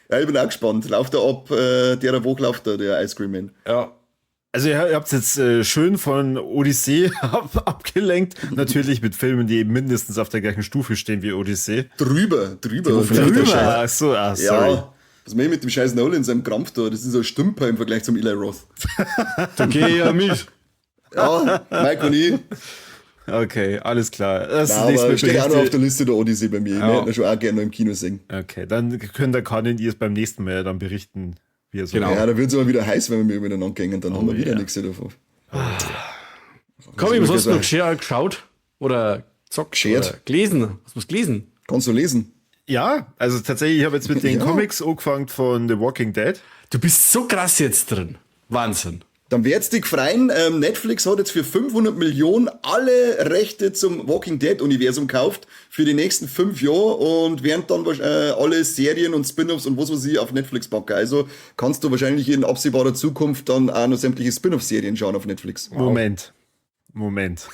Ja, ich bin auch gespannt. Läuft er ab, der Woche läuft er, der Ice Cream Man. Ja. Also ihr habt jetzt schön von Odyssee abgelenkt. Natürlich mit Filmen, die mindestens auf der gleichen Stufe stehen wie Odyssee. Drüber. Ach so, sorry. Ja. Was mir mit dem scheiß Nolan in seinem Krampf da, das ist so ein Stümper im Vergleich zum Eli Roth. Da geh ich ja mit. Ja, Mike und ich. Okay, alles klar. Das Nein, aber steht auch noch auf der Liste der Odyssey bei mir. Ich ja. Würde schon auch gerne noch im Kino sehen. Okay, dann können der Kanin und ihr es beim nächsten Mal dann berichten, wie er so. Genau. Ja, da wird es aber wieder heiß, wenn wir miteinander gehen, dann haben wir wieder nichts davon. Komm, was hast du noch geschaut? Oder gezockt? Oder gelesen? Hast du was gelesen? Kannst du lesen? Ja, also tatsächlich, ich habe jetzt mit den Comics angefangen von The Walking Dead. Du bist so krass jetzt drin. Wahnsinn. Dann wird's dich freuen. Netflix hat jetzt für 500 Millionen alle Rechte zum Walking Dead Universum gekauft für die nächsten 5 Jahre und werden dann alle Serien und Spin-offs und was weiß ich auf Netflix packen. Also kannst du wahrscheinlich in absehbarer Zukunft dann auch noch sämtliche Spin-off-Serien schauen auf Netflix. Wow. Moment.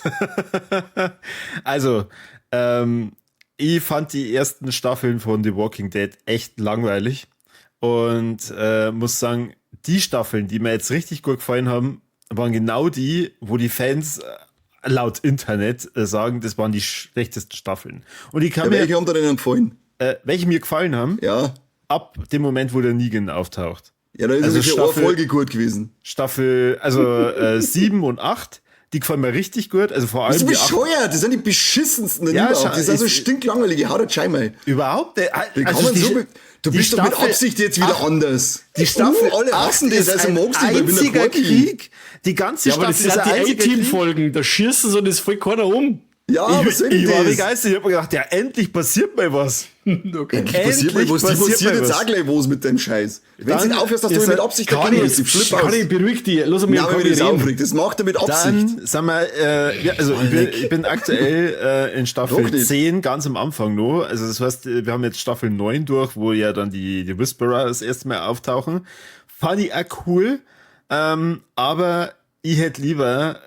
Also, ich fand die ersten Staffeln von The Walking Dead echt langweilig und muss sagen, die Staffeln, die mir jetzt richtig gut gefallen haben, waren genau die, wo die Fans laut Internet sagen, das waren die schlechtesten Staffeln. Und die kann welche haben dir denn gefallen? Welche mir gefallen haben? Ja. Ab dem Moment, wo der Negan auftaucht. Ja, da ist also Staffel, Folge gut gewesen. Staffel, also 7 und 8. Die gefallen mir richtig gut. Also vor allem. Das ist bescheuert, das sind die beschissensten Ja, überhaupt. Die sind so stinklangweilig, hau der Schei. Überhaupt nicht. Also die, so, du bist doch mit Absicht jetzt wieder anders. Die Staffel alle hassen das, also magst du nicht, ich bin der Krieg. Die ganze Staffel aber das ist ein die A-Team-Folgen, da schießen sie und das voll keiner um. Ja, ich, was soll ich war begeistert. Ich hab mir gedacht, ja, endlich passiert mal was. Okay. Endlich passiert mal was. Die passiert jetzt auch gleich was mit dem Scheiß. Wenn du nicht aufhörst, dass du mit Absicht dagegen bist, ich flipp aus. Ich beruhig dich. Lass mich wenn das aufregt. Das macht er mit Absicht. Dann sind wir, ja, also ich bin aktuell in Staffel 10, ganz am Anfang noch. Also das heißt, wir haben jetzt Staffel 9 durch, wo ja dann die Whisperer das erste Mal auftauchen. Fand ich auch cool, aber ich hätte lieber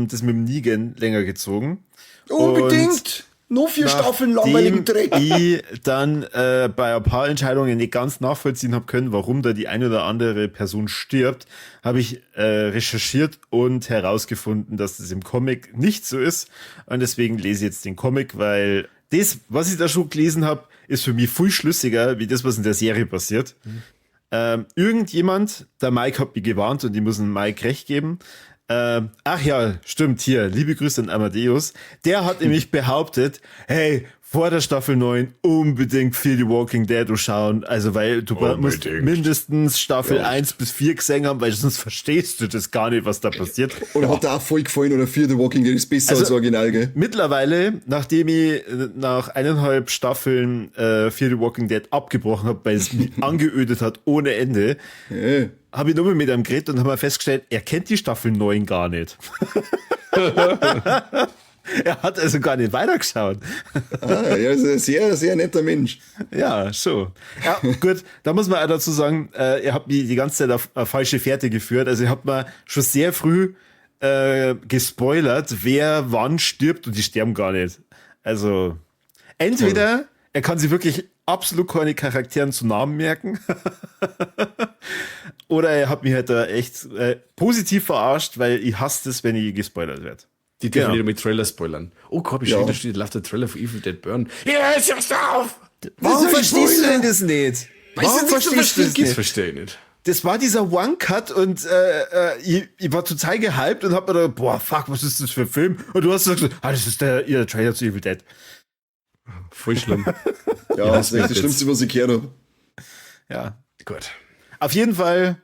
das mit dem Negan länger gezogen. Unbedingt! Nur 4 Staffeln langweiligen Dreck. Ich dann bei ein paar Entscheidungen nicht ganz nachvollziehen habe können, warum da die eine oder andere Person stirbt, habe ich recherchiert und herausgefunden, dass das im Comic nicht so ist. Und deswegen lese ich jetzt den Comic, weil das, was ich da schon gelesen habe, ist für mich viel schlüssiger, wie das, was in der Serie passiert. Mhm. Irgendjemand, der Mike hat mich gewarnt und ich muss dem Mike recht geben. Ach ja, stimmt, hier, liebe Grüße an Amadeus. Der hat nämlich behauptet, hey, vor der Staffel 9 unbedingt Fear the Walking Dead schauen. Also, weil du musst mindestens Staffel 1 bis 4 gesehen haben, weil sonst verstehst du das gar nicht, was da passiert. Oder hat er auch voll gefallen oder Fear the Walking Dead ist besser als Original, gell? Mittlerweile, nachdem ich nach 1,5 Staffeln Fear the Walking Dead abgebrochen habe, weil es mich angeödet hat ohne Ende, habe ich nochmal mit einem geredet und habe festgestellt, er kennt die Staffel 9 gar nicht. Er hat also gar nicht weitergeschaut. Ah, er ist ein sehr, sehr netter Mensch. Ja, schon. Ja, gut, da muss man auch dazu sagen, er hat mich die ganze Zeit auf eine falsche Fährte geführt. Also ich habe mir schon sehr früh gespoilert, wer wann stirbt und die sterben gar nicht. Also entweder er kann sich wirklich absolut keine Charakteren zu Namen merken oder er hat mich halt da echt positiv verarscht, weil ich hasse es, wenn ich gespoilert werde. Die dürfen wieder mit Trailer spoilern. Oh, Corby, schon wieder steht, läuft der Trailer für Evil Dead Burn. Ja, jetzt hörst du auf! Warum verstehst du denn das nicht? Warum verstehst du das nicht? Das verstehe ich nicht. Das war dieser One-Cut und ich war total gehypt und hab mir gedacht, boah, fuck, was ist das für ein Film? Und du hast gesagt, ah, das ist ihr Trailer zu Evil Dead. Voll schlimm. Ja, das ist echt das Schlimmste, was ich gehört habe. Ja. Gut. Auf jeden Fall,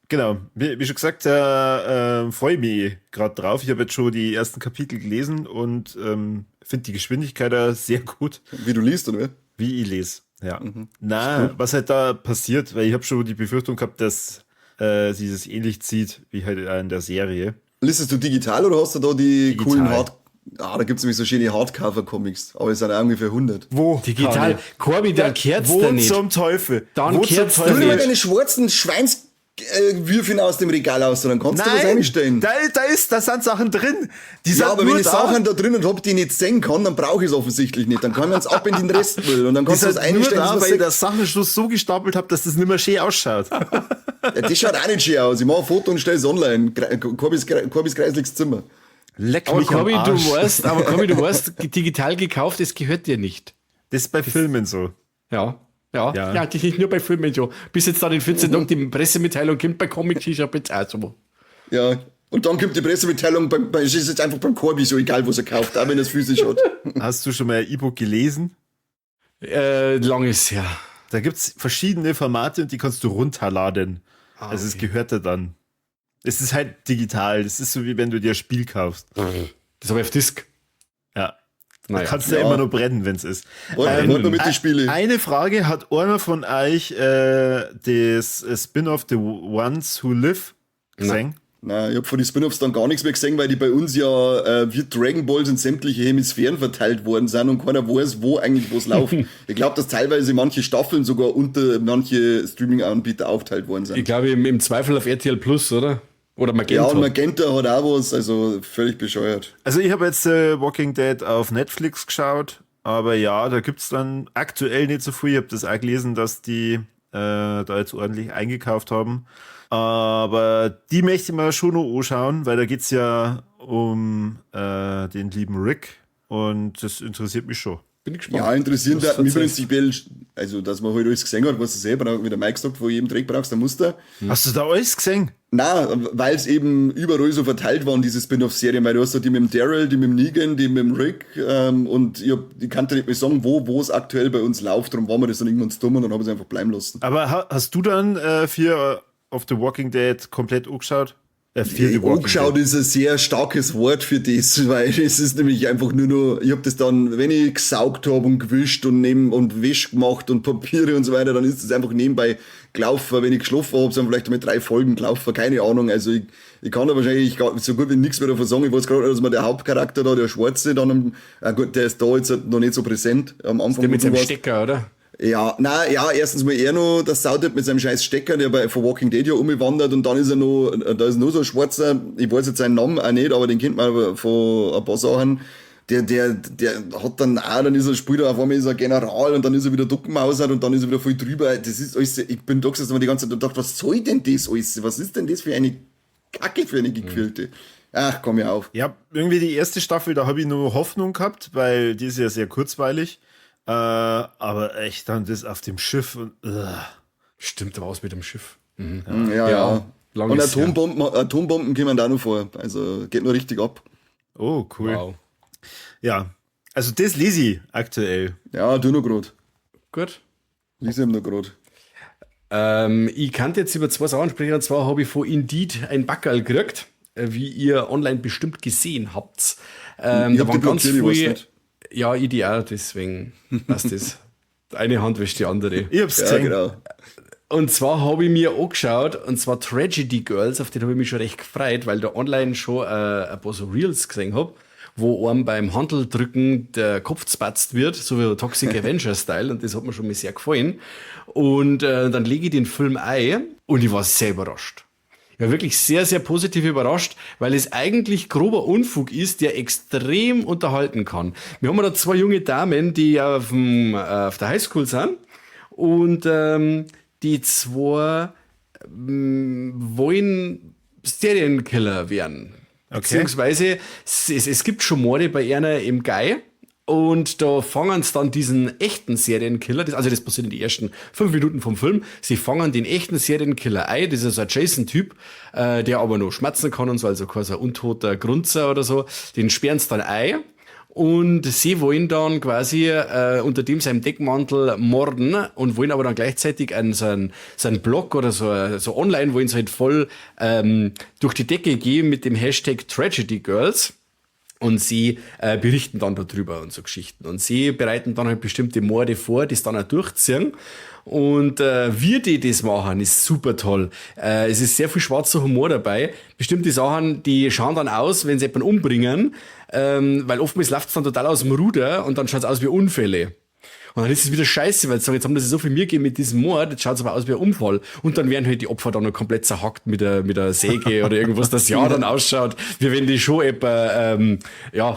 genau, wie schon gesagt, freue ich mich gerade drauf. Ich habe jetzt schon die ersten Kapitel gelesen und finde die Geschwindigkeit da sehr gut. Wie du liest, oder? Wie ich lese, ja. Mhm. Na, was halt da passiert, weil ich habe schon die Befürchtung gehabt, dass sich das ähnlich zieht, wie halt in der Serie. Listest du digital oder hast du da die digital. Coolen Hard... Ah, da gibt's nämlich so schöne Hardcover-Comics, aber es sind auch ungefähr 100. Wo? Digital. Corby, dann kehrt's da nicht. Wo zum Teufel? Dann kehrt's da nicht. Du nimm deine schwarzen Schweinswürfchen aus dem Regal aus, dann kannst du was einstellen. Da sind Sachen drin. Die sind ja, aber wenn ich Sachen da drin und hab, die ich nicht sehen kann, dann brauche ich es offensichtlich nicht. Dann kann man es ab in den Restmüll und dann kannst du was einstellen. Nur da, weil ich das Sachen schon so gestapelt habe, dass das nicht mehr schön ausschaut. Ja, das schaut auch nicht schön aus. Ich mache ein Foto und stelle es online. Corbys kreisliches Zimmer. Leck aber mich Corby, am Arsch. Aber Corby, du weißt, digital gekauft, es gehört dir nicht. Das ist bei Filmen so. Ja. Ja, ja, das ist nicht nur bei Filmen so. Bis jetzt dann in 14 Tagen die Pressemitteilung kommt, bei Comics ist ja jetzt auch so. Ja, und dann kommt die Pressemitteilung, es ist jetzt einfach beim Corby so, egal was er kauft, auch wenn er es physisch hat. Hast du schon mal ein E-Book gelesen? Lang ist her. Da gibt es verschiedene Formate und die kannst du runterladen. Ah, also es gehört dir dann. Es ist halt digital. Das ist so, wie wenn du dir ein Spiel kaufst. Das habe ich auf Disc. Ja. Naja. Da kannst du ja immer nur brennen, wenn es ist. Nur mit den Spielen. Eine Frage, hat einer von euch das Spin-off The Ones Who Live gesehen? Nein, ich habe von den Spin-offs dann gar nichts mehr gesehen, weil die bei uns ja wie Dragon Balls in sämtliche Hemisphären verteilt worden sind und keiner weiß, wo eigentlich was läuft. Ich glaube, dass teilweise manche Staffeln sogar unter manche Streaming-Anbieter aufteilt worden sind. Ich glaube, im Zweifel auf RTL Plus, oder? Oder Magenta. Ja, und Magenta hat auch was, also völlig bescheuert. Also ich habe jetzt Walking Dead auf Netflix geschaut, aber ja, da gibt's dann aktuell nicht so viel. Ich habe das auch gelesen, dass die da jetzt ordentlich eingekauft haben. Aber die möchte ich mir schon noch anschauen, weil da geht's ja um den lieben Rick und das interessiert mich schon. Bin ich gespannt. Ja, interessiert mich prinzipiell, also dass man halt alles gesehen hat, was du selber, wie der Mike sagt, wo jedem Dreck brauchst, ein Muster. Hast du da alles gesehen? Na, weil es eben überall so verteilt waren, diese Spin-off-Serien, weil du hast ja die mit dem Daryl, die mit dem Negan, die mit dem Rick, und ich kann dir nicht mehr sagen, wo es aktuell bei uns läuft, darum war mir das dann irgendwann zu dumm und dann habe ich es einfach bleiben lassen. Aber hast du dann Fear of the Walking Dead komplett angeschaut? Fear the Walking Angeschaut ist ein sehr starkes Wort für das, weil es ist nämlich einfach nur noch, ich habe das dann, wenn ich gesaugt habe und gewischt und neben und Wäsch gemacht und Papiere und so weiter, dann ist das einfach nebenbei gelaufen. Wenn ich geschlafen habe, sind vielleicht mit 3 Folgen gelaufen, keine Ahnung. Also ich kann da wahrscheinlich so gut wie nichts mehr davon sagen. Ich weiß gerade, dass mir der Hauptcharakter da, der Schwarze, dann, gut, der ist da jetzt noch nicht so präsent am Anfang. Der mit seinem Stecker, oder? Ja, nein, ja, erstens mal er noch, das Sautyp mit seinem scheiß Stecker, der bei von Walking Dead ja umgewandert, und dann ist er noch, da ist noch so ein Schwarzer, ich weiß jetzt seinen Namen auch nicht, aber den kennt man von ein paar Sachen, der hat dann auch, dann ist er, spielt er auf einmal ist er General und dann ist er wieder duckmausert und dann ist er wieder voll drüber. Das ist alles, ich bin da gesessen und die ganze Zeit und dachte, was soll denn das alles? Was ist denn das für eine Kacke, für eine gequälte? Ach, komm ja auf. Ja, irgendwie die erste Staffel, da habe ich nur Hoffnung gehabt, weil die ist ja sehr kurzweilig. Aber echt dann das auf dem Schiff und Stimmt, da war was mit dem Schiff. Mhm. Ja, ja. Ja. Und Atombomben kommen da noch vor. Also geht nur richtig ab. Oh, cool. Wow. Ja, also das lese ich aktuell. Ja, du noch grad. Gut. Lese ich noch grad. Ich kann jetzt über 2 Sachen sprechen. Und zwar habe ich von Indeed ein Backerl gekriegt, wie ihr online bestimmt gesehen habt. Da waren ganz viele. Ja, ideal, deswegen passt das. Eine Hand wäscht die andere. Ich hab's gesehen. Ja, genau. Und zwar habe ich mir angeschaut, und zwar Tragedy Girls, auf den habe ich mich schon recht gefreut, weil da online schon ein paar so Reels gesehen hab, wo einem beim Handeldrücken der Kopf z'patzt wird, so wie Toxic Avenger-Style, und das hat mir schon mal sehr gefallen. Und dann lege ich den Film ein und ich war sehr überrascht. Ich war wirklich sehr, sehr positiv überrascht, weil es eigentlich grober Unfug ist, der extrem unterhalten kann. Wir haben da 2 junge Damen, die auf der Highschool sind, und die 2 wollen Serienkiller werden. Okay. Beziehungsweise es gibt schon Morde bei einer im Guy. Und da fangen sie dann diesen echten Serienkiller, das passiert in den ersten 5 Minuten vom Film, sie fangen den echten Serienkiller ein, das ist so ein Jason-Typ, der aber noch schmerzen kann und so, also quasi ein untoter Grunzer oder so, den sperren sie dann ein. Und sie wollen dann quasi unter dem seinem Deckmantel morden und wollen aber dann gleichzeitig so einen Blog oder so online wollen sie halt voll durch die Decke gehen mit dem Hashtag Tragedy Girls. Und sie berichten dann darüber und so Geschichten. Und sie bereiten dann halt bestimmte Morde vor, die es dann auch durchziehen. Und wie die das machen, ist super toll. Es ist sehr viel schwarzer Humor dabei. Bestimmte Sachen, die schauen dann aus, wenn sie jemanden umbringen, weil oftmals läuft es dann total aus dem Ruder und dann schaut es aus wie Unfälle. Und dann ist es wieder scheiße, weil sie sagen, jetzt haben sie so viel Mühe gegeben mit diesem Mord, jetzt schaut es aber aus wie ein Unfall. Und dann werden halt die Opfer dann noch komplett zerhackt mit der Säge oder irgendwas, das ja dann ausschaut, wie wenn die schon jemand,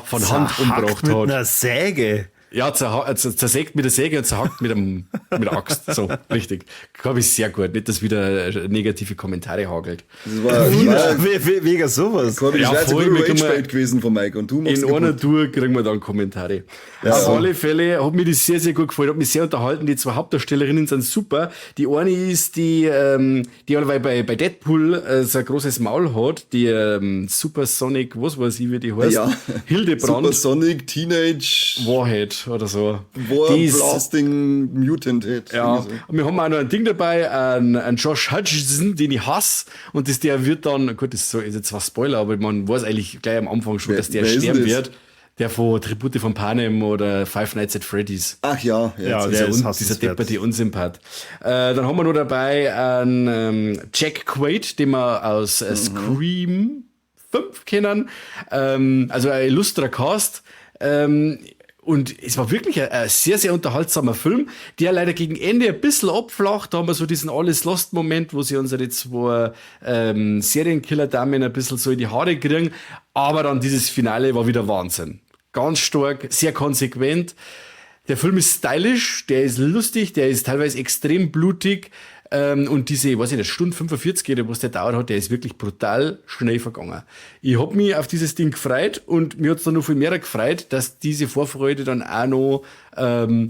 von Hand umgebracht hat. Mit einer Säge? Ja, zersägt mit der Säge und zerhackt mit der Axt. So, richtig. Glaube ich sehr gut. Nicht, dass wieder negative Kommentare hagelt. Das war wegen sowas. Das ja, wäre voll Rage gewesen von Mike. Und du machst in einer Tour kriegen wir dann Kommentare. Ja. Auf alle Fälle hat mir das sehr, sehr gut gefallen. Hat mich sehr unterhalten. Die 2 Hauptdarstellerinnen sind super. Die eine ist die, die weil bei Deadpool so ein großes Maul hat. Die Supersonic, was weiß ich, wie die heißt. Ja. Hildebrand. Supersonic Teenage Warhead oder so. War Blasting Mutant Head. Ja, so. Und wir haben auch noch ein Ding dabei, einen Josh Hutcherson, den ich hasse, und das, der wird dann, gut, das ist jetzt zwar Spoiler, aber man weiß eigentlich gleich am Anfang schon, dass der sterben wird. Der von Tribute von Panem oder Five Nights at Freddy's. Ach ja, ja, dieser depperte Unsympath. Dann haben wir noch dabei einen Jack Quaid, den wir aus Scream 5 kennen. Also ein illustrer Cast. Und es war wirklich ein sehr, sehr unterhaltsamer Film, der leider gegen Ende ein bisschen abflacht. Da haben wir so diesen Alles-Lost-Moment, wo sie unsere 2 Serienkiller-Damen ein bisschen so in die Haare kriegen. Aber dann dieses Finale war wieder Wahnsinn. Ganz stark, sehr konsequent. Der Film ist stylisch, der ist lustig, der ist teilweise extrem blutig. Und diese, weiß ich nicht, Stunde 45, oder was der dauert hat, der ist wirklich brutal schnell vergangen. Ich hab mich auf dieses Ding gefreut und mir hat's dann noch viel mehr gefreut, dass diese Vorfreude dann auch noch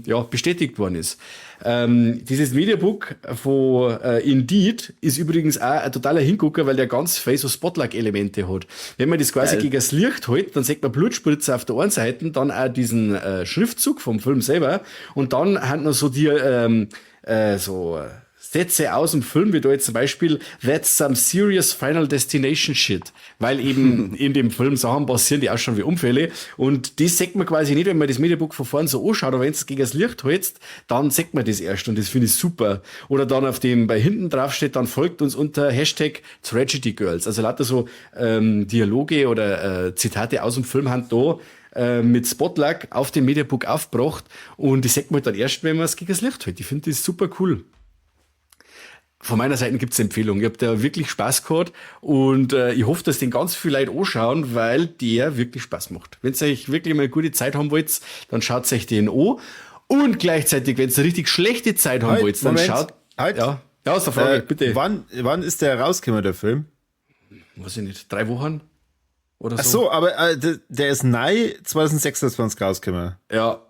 ja, bestätigt worden ist. Dieses Mediabook von Indeed ist übrigens auch ein totaler Hingucker, weil der ganz viel so Spotlight-Elemente hat. Wenn man das quasi gegen das Licht hält, dann sieht man Blutspritzer auf der einen Seite, dann auch diesen Schriftzug vom Film selber und dann hat noch so die so Sätze aus dem Film, wie da jetzt zum Beispiel "That's some serious Final Destination Shit", weil eben in dem Film Sachen passieren, die ausschauen wie Unfälle, und das sieht man quasi nicht, wenn man das Mediabook von vorn so anschaut, aber wenn es gegen das Licht hältst, dann sieht man das erst und das finde ich super. Oder dann auf dem, bei hinten drauf steht, dann folgt uns unter #TragedyGirls, also lauter so Dialoge oder Zitate aus dem Film haben da mit Spotlight auf dem Mediabook aufgebracht und das sieht man halt dann erst, wenn man es gegen das Licht hält. Ich finde das super cool. Von meiner Seite gibt's Empfehlung. Ich hab da wirklich Spaß gehabt und ich hoffe, dass den ganz viele Leute anschauen, weil der wirklich Spaß macht. Wenn ihr euch wirklich mal eine gute Zeit haben wollt, dann schaut euch den an. Und gleichzeitig, wenn ihr eine richtig schlechte Zeit haben Halt, wollt, dann Moment, schaut. Halt. Ja, aus der Frage, bitte. Wann ist der rausgekommen, der Film? Weiß ich nicht, 3 Wochen oder so. Ach so, aber der ist neu 2026 rausgekommen. Ja,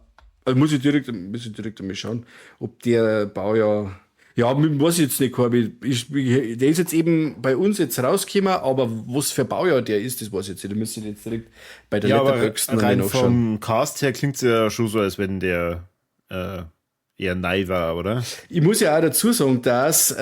also muss ich direkt einmal schauen, ob der Baujahr. Ja, weiß ich jetzt nicht, Corby. Der ist jetzt eben bei uns jetzt rausgekommen, aber was für Baujahr der ist, das weiß ich jetzt nicht. Da müsste ich jetzt direkt bei der Ja, aber Letterboxd noch mal rein nachschauen. vom Cast her klingt es ja schon so, als wenn der eher neu war, oder? Ich muss ja auch dazu sagen, dass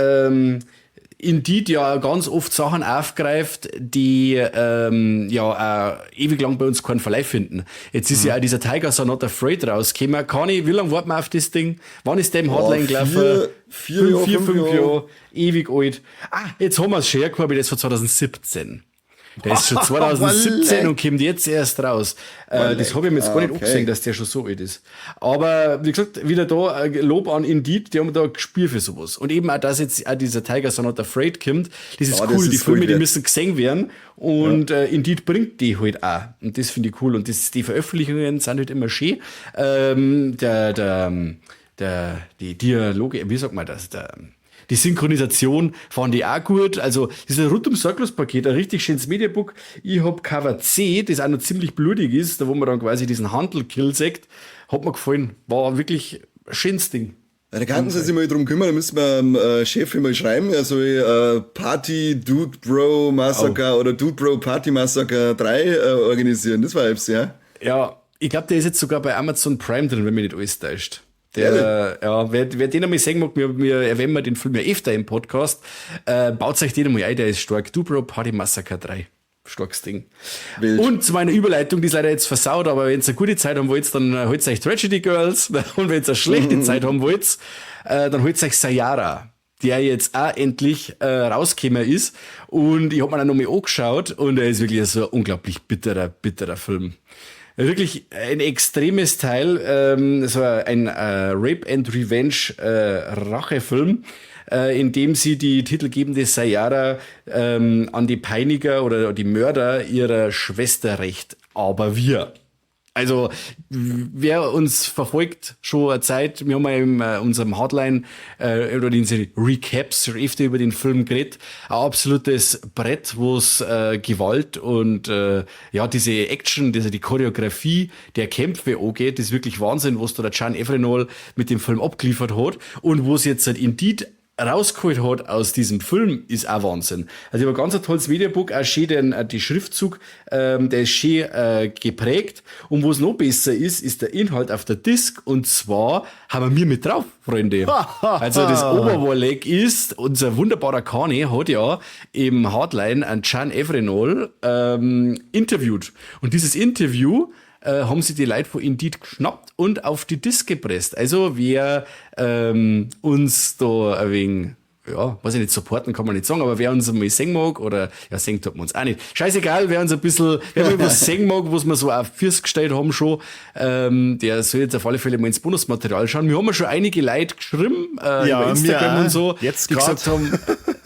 Indeed ja ganz oft Sachen aufgreift, die ja ewig lang bei uns keinen Verleih finden. Jetzt ist ja auch dieser Tigers Are Not Afraid rausgekommen. Kani, wie lange warten wir auf das Ding? Wann ist der im Hardline gelaufen? 4 Jahre, 4, 5 5 Jahre. Jahre. Ewig alt. Ah, jetzt haben wir's schon, Corby, das von 2017. Der ist schon 2017 und kommt jetzt erst raus. Das habe ich mir jetzt gar nicht angesehen, dass der schon so alt ist. Aber wie gesagt, wieder da Lob an Indeed, die haben da ein Gespür für sowas. Und eben auch, dass jetzt auch dieser Tigers Are Not Afraid kommt, das ist Ja, das cool. Die ist Filme, Gold die wert. müssen gesehen werden. Und Indeed bringt die halt auch. Und das finde ich cool. Und die Veröffentlichungen sind halt immer schön. Der, die Dialoge, wie sagt man das? Die Synchronisation fand ich auch gut. Also, das ist ein rundum sorglos Paket, ein richtig schönes Mediabook. Ich hab Cover C, das auch noch ziemlich blutig ist, da wo man dann quasi diesen Hantelkill sieht. Hat mir gefallen. War wirklich ein schönes Ding. Ja, da könnten sie sich mal drum kümmern, da müssen wir dem Chef mal schreiben, er soll Party Dude Bro Massacre oder Dude Bro Party Massacre 3 organisieren. Das war etwas, ja. Ja, ich glaube, der ist jetzt sogar bei Amazon Prime drin, wenn mich nicht alles täuscht. Der, ja, wer den einmal sehen mag, wir erwähnen wir den Film ja öfter im Podcast, baut euch den einmal ein, der ist stark. Dude Bro Party Massacre 3. Starkes Ding. Wild. Und zu meiner Überleitung, die ist leider jetzt versaut, aber wenn ihr eine gute Zeit haben wollt, dann holt euch Tragedy Girls. Und wenn ihr eine schlechte Zeit haben wollt, dann holt euch Sayara, der jetzt auch endlich rausgekommen ist. Und ich hab mir dann nochmal angeschaut und er ist wirklich so ein unglaublich bitterer, bitterer Film. Wirklich ein extremes Teil, so ein Rape and Revenge Rachefilm, in dem sie die titelgebende Sayara an die Peiniger oder die Mörder ihrer Schwester rächt. Aber wir. Also, wer uns verfolgt schon eine Zeit, wir haben ja in unserem Hardline oder in unseren Recaps schon öfter über den Film geredet, ein absolutes Brett, wo es Gewalt und ja, diese Action, die Choreografie der Kämpfe angeht, das ist wirklich Wahnsinn, was da der Can Evrenol mit dem Film abgeliefert hat und wo es jetzt halt Indeed rausgeholt hat aus diesem Film, ist auch Wahnsinn. Also ich habe ein ganz tolles Mediabook, auch schön die Schriftzug, der ist schön geprägt. Und was noch besser ist, ist der Inhalt auf der Disc. Und zwar haben wir mit drauf, Freunde. Also das Oberwarleck ist, unser wunderbarer Kani hat ja im Hardline einen Can Evrenol interviewt. Und dieses Interview haben sie die Leute von Indeed geschnappt und auf die Disc gepresst. Also wer uns da ein wenig, ja, weiß ich nicht, supporten kann man nicht sagen, aber wer uns einmal sehen mag, oder, ja, sehen tut man uns auch nicht. Scheißegal, wer uns ein bisschen, wer mal was sehen mag, was wir so auf Füße gestellt haben schon, der soll jetzt auf alle Fälle mal ins Bonusmaterial schauen. Wir haben ja schon einige Leute geschrieben, Ja, über Instagram mir und auch. so, Jetzt die grad. gesagt haben,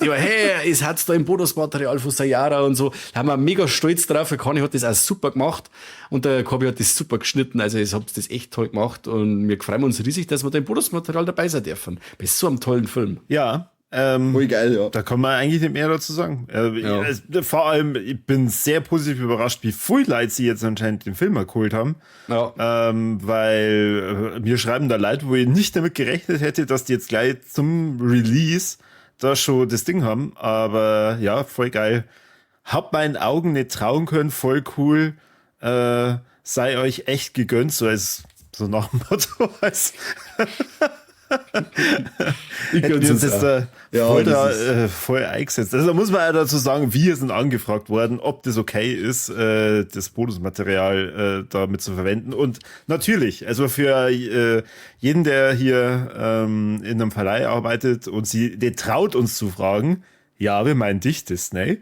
die war, hey, es hat's da im Bonusmaterial von Sayara und so. Da haben wir mega stolz drauf. Der Conny hat das auch super gemacht und der Corby hat das super geschnitten. Also, ich hab's das echt toll gemacht und wir freuen uns riesig, dass wir da im Bonusmaterial dabei sein dürfen. Bei so einem tollen Film. Ja, Voll geil, ja. Da kann man eigentlich nicht mehr dazu sagen. Ja. Vor allem, ich bin sehr positiv überrascht, wie viel Leute sie jetzt anscheinend den Film geholt haben. Ja. Weil mir schreiben da Leute, wo ich nicht damit gerechnet hätte, dass die jetzt gleich zum Release da schon das Ding haben. Aber ja, voll geil. Hab meinen Augen nicht trauen können, voll cool. Sei euch echt gegönnt, so als so nach dem Motto. Als ich hätten wir uns jetzt da voll, da, voll eingesetzt. Also da muss man ja dazu sagen, wir sind angefragt worden, ob das okay ist, das Bonusmaterial damit zu verwenden. Und natürlich, also für jeden, der hier in einem Verleih arbeitet und der traut uns zu fragen, ja, wir meinen dich, Disney,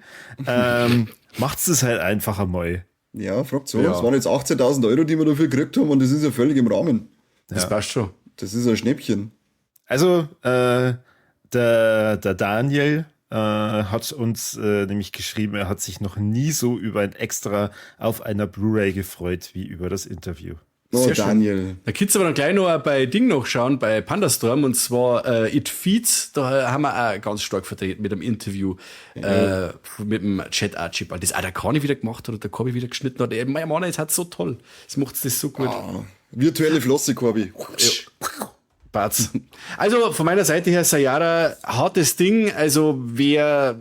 macht's das halt einfach einmal. Ja, fragt so. Es waren jetzt 18.000 Euro, die wir dafür gekriegt haben und das ist ja völlig im Rahmen. Das passt schon. Das ist ein Schnäppchen. Also, der Daniel hat uns nämlich geschrieben, er hat sich noch nie so über ein Extra auf einer Blu-ray gefreut, wie über das Interview. Oh, sehr Daniel. Schön. Da kannst du aber dann gleich noch bei Ding noch schauen, bei Pandastorm, und zwar It Feeds, da haben wir auch ganz stark vertreten mit einem Interview mit dem Chad Archibald, das auch der Kani wieder gemacht hat und der Corby wieder geschnitten hat. Mein Mann, es hat so toll. Es macht das so gut. Ah, virtuelle Flosse, Corby. Ja. Batz. Also von meiner Seite her, Sayara, hartes Ding. Also wer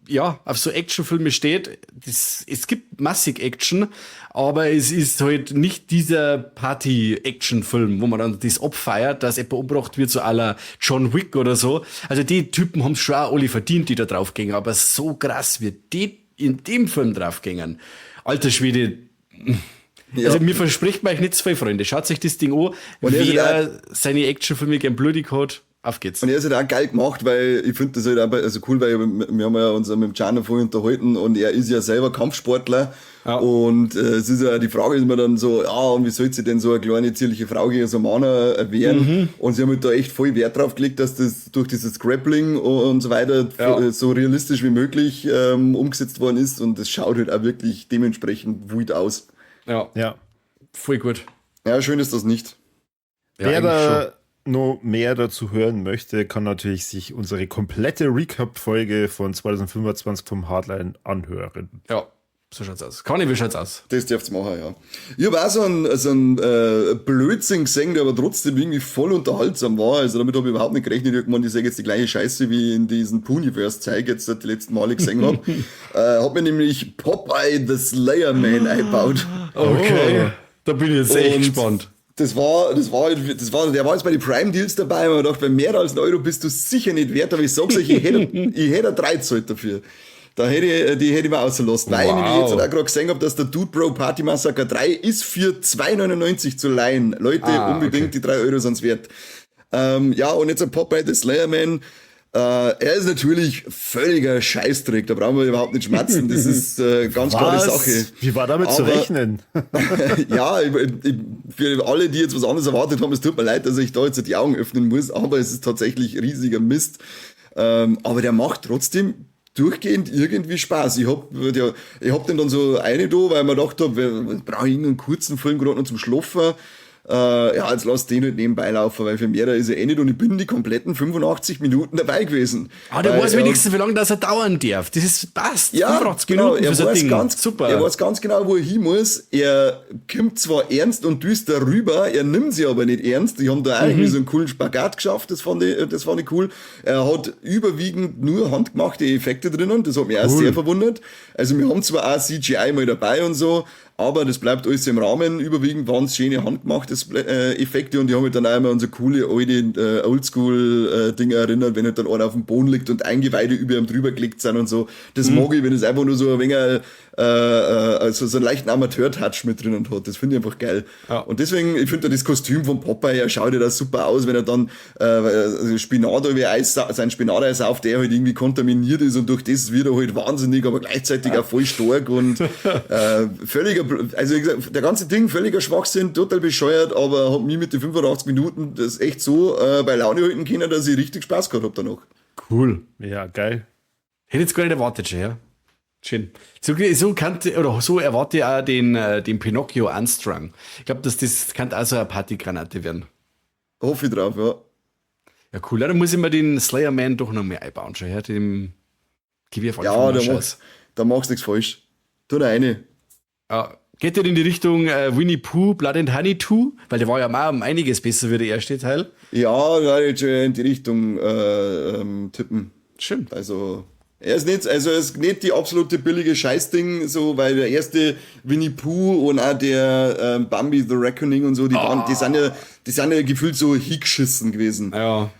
ja auf so Actionfilme steht, es gibt massig Action, aber es ist halt nicht dieser Party-Action-Film, wo man dann das abfeiert, dass jemand umgebracht wird, so à la John Wick oder so. Also die Typen haben's schon auch alle verdient, die da drauf gingen, aber so krass wie die in dem Film drauf gingen. Alter Schwede. Ja. Also mir verspricht man euch nicht zu viel, Freunde. Schaut sich das Ding an. Und wer seine Actionfilme gern blutig hat, auf geht's. Und er ist halt auch geil gemacht, weil ich finde das halt auch also cool, weil wir haben ja uns mit dem Gianno vorhin unterhalten und er ist ja selber Kampfsportler. Ja. Und es ist ja die Frage ist immer dann so, ja, und wie soll sich denn so eine kleine zierliche Frau gegen so einen Mann wehren? Mhm. Und sie haben halt da echt voll Wert drauf gelegt, dass das durch dieses Grappling und so weiter so realistisch wie möglich umgesetzt worden ist. Und das schaut halt auch wirklich dementsprechend wild aus. Ja. Ja. Voll gut. Ja, schön ist das nicht. Ja, wer da noch mehr dazu hören möchte, kann natürlich sich unsere komplette Recap-Folge von 2025 vom Hardline anhören. Ja, so schaut's aus. Conny, wie schaut's aus? Das darf's machen, ja. Ich habe auch so einen Blödsinn gesehen, der aber trotzdem irgendwie voll unterhaltsam war. Also damit habe ich überhaupt nicht gerechnet. Ich meine, ich sehe jetzt die gleiche Scheiße wie in diesem Puniverse-Zeug jetzt die letzten Male gesehen habe. Hab mir nämlich Popeye the Slayer Man eingebaut. Okay, da bin ich jetzt echt gespannt. Der war jetzt bei den Prime Deals dabei, und ich dachte, bei mehr als 1 Euro bist du sicher nicht wert, aber ich sag's euch, ich hätte 3 gezahlt dafür. Da hätte ich, die hätte ich mir ausgelassen. Weil ich nämlich jetzt auch gerade gesehen habe, dass der Dude Bro Party Massacre 3 ist für 2,99 zu leihen. Leute, unbedingt, okay. Die 3 Euro sind's wert. Ja, und jetzt ein Popeye the Slayer Man. Er ist natürlich völliger Scheißdreck, da brauchen wir überhaupt nicht schmatzen, das ist ganz klare Sache. Wie war damit zu rechnen? Ja, für alle, die jetzt was anderes erwartet haben, es tut mir leid, dass ich da jetzt die Augen öffnen muss, aber es ist tatsächlich riesiger Mist. Aber der macht trotzdem durchgehend irgendwie Spaß. Ich hab den dann so eine da, weil ich mir gedacht hab, brauche ich irgendeinen kurzen Film gerade noch zum Schlafen. Ja, jetzt lass den halt nebenbei laufen, weil für mehr da ist er eh nicht und ich bin die kompletten 85 Minuten dabei gewesen. Ah, der weiß wenigstens, wie lange das er dauern darf. Das ist passt. Ja, 85 genau, Minuten für so ein Ding. Super. Er weiß ganz genau, wo er hin muss. Er kommt zwar ernst und düster rüber, er nimmt sie aber nicht ernst. Die haben da eigentlich so einen coolen Spagat geschafft, das fand ich cool. Er hat überwiegend nur handgemachte Effekte drinnen, das hat mich auch sehr verwundert. Also wir haben zwar auch CGI mal dabei und so, aber das bleibt alles im Rahmen. Überwiegend waren es schöne handgemachte Effekte und die haben mich dann auch immer an so coole alte Oldschool-Dinge erinnert, wenn halt dann einer auf dem Boden liegt und Eingeweide über ihm drüber gelegt sind und so. Das mag ich, wenn es einfach nur so ein wenig also so einen leichten Amateur-Touch mit drinnen hat. Das finde ich einfach geil. Ja. Und deswegen, ich finde das Kostüm von Popeye, er schaut ja da super aus, wenn er dann Spinat über Eis, sein Spinateis auf, der halt irgendwie kontaminiert ist und durch das wird er halt wahnsinnig, aber gleichzeitig auch voll stark und völliger, also wie gesagt, der ganze Ding völliger Schwachsinn, total bescheuert, aber hat mich mit den 85 Minuten das echt so bei Laune halten können, dass ich richtig Spaß gehabt habe danach. Cool. Ja, geil. Hätte jetzt gar nicht erwartet schon, ja. Schön. So erwarte ich auch den Pinocchio Unstrung. Ich glaube, dass das kann auch so eine Partygranate werden. Hoffe ich drauf, ja. Ja, cool. Ja, dann muss ich mir den Slayer Man doch noch mehr einbauen. Schon her, dem gebe ich auf alle Ja, da machst du nichts falsch. Tu da eine. Ja, geht der in die Richtung Winnie Pooh, Blood and Honey 2? Weil der war ja mal um einiges besser wie der erste Teil. Ja, da ich schon in die Richtung tippen. Schön. Also, er ist nicht, also er ist nicht die absolute billige Scheißding, so, weil der erste Winnie Pooh und auch der Bambi The Reckoning und so, die waren, die sind ja gefühlt so hingeschissen gewesen.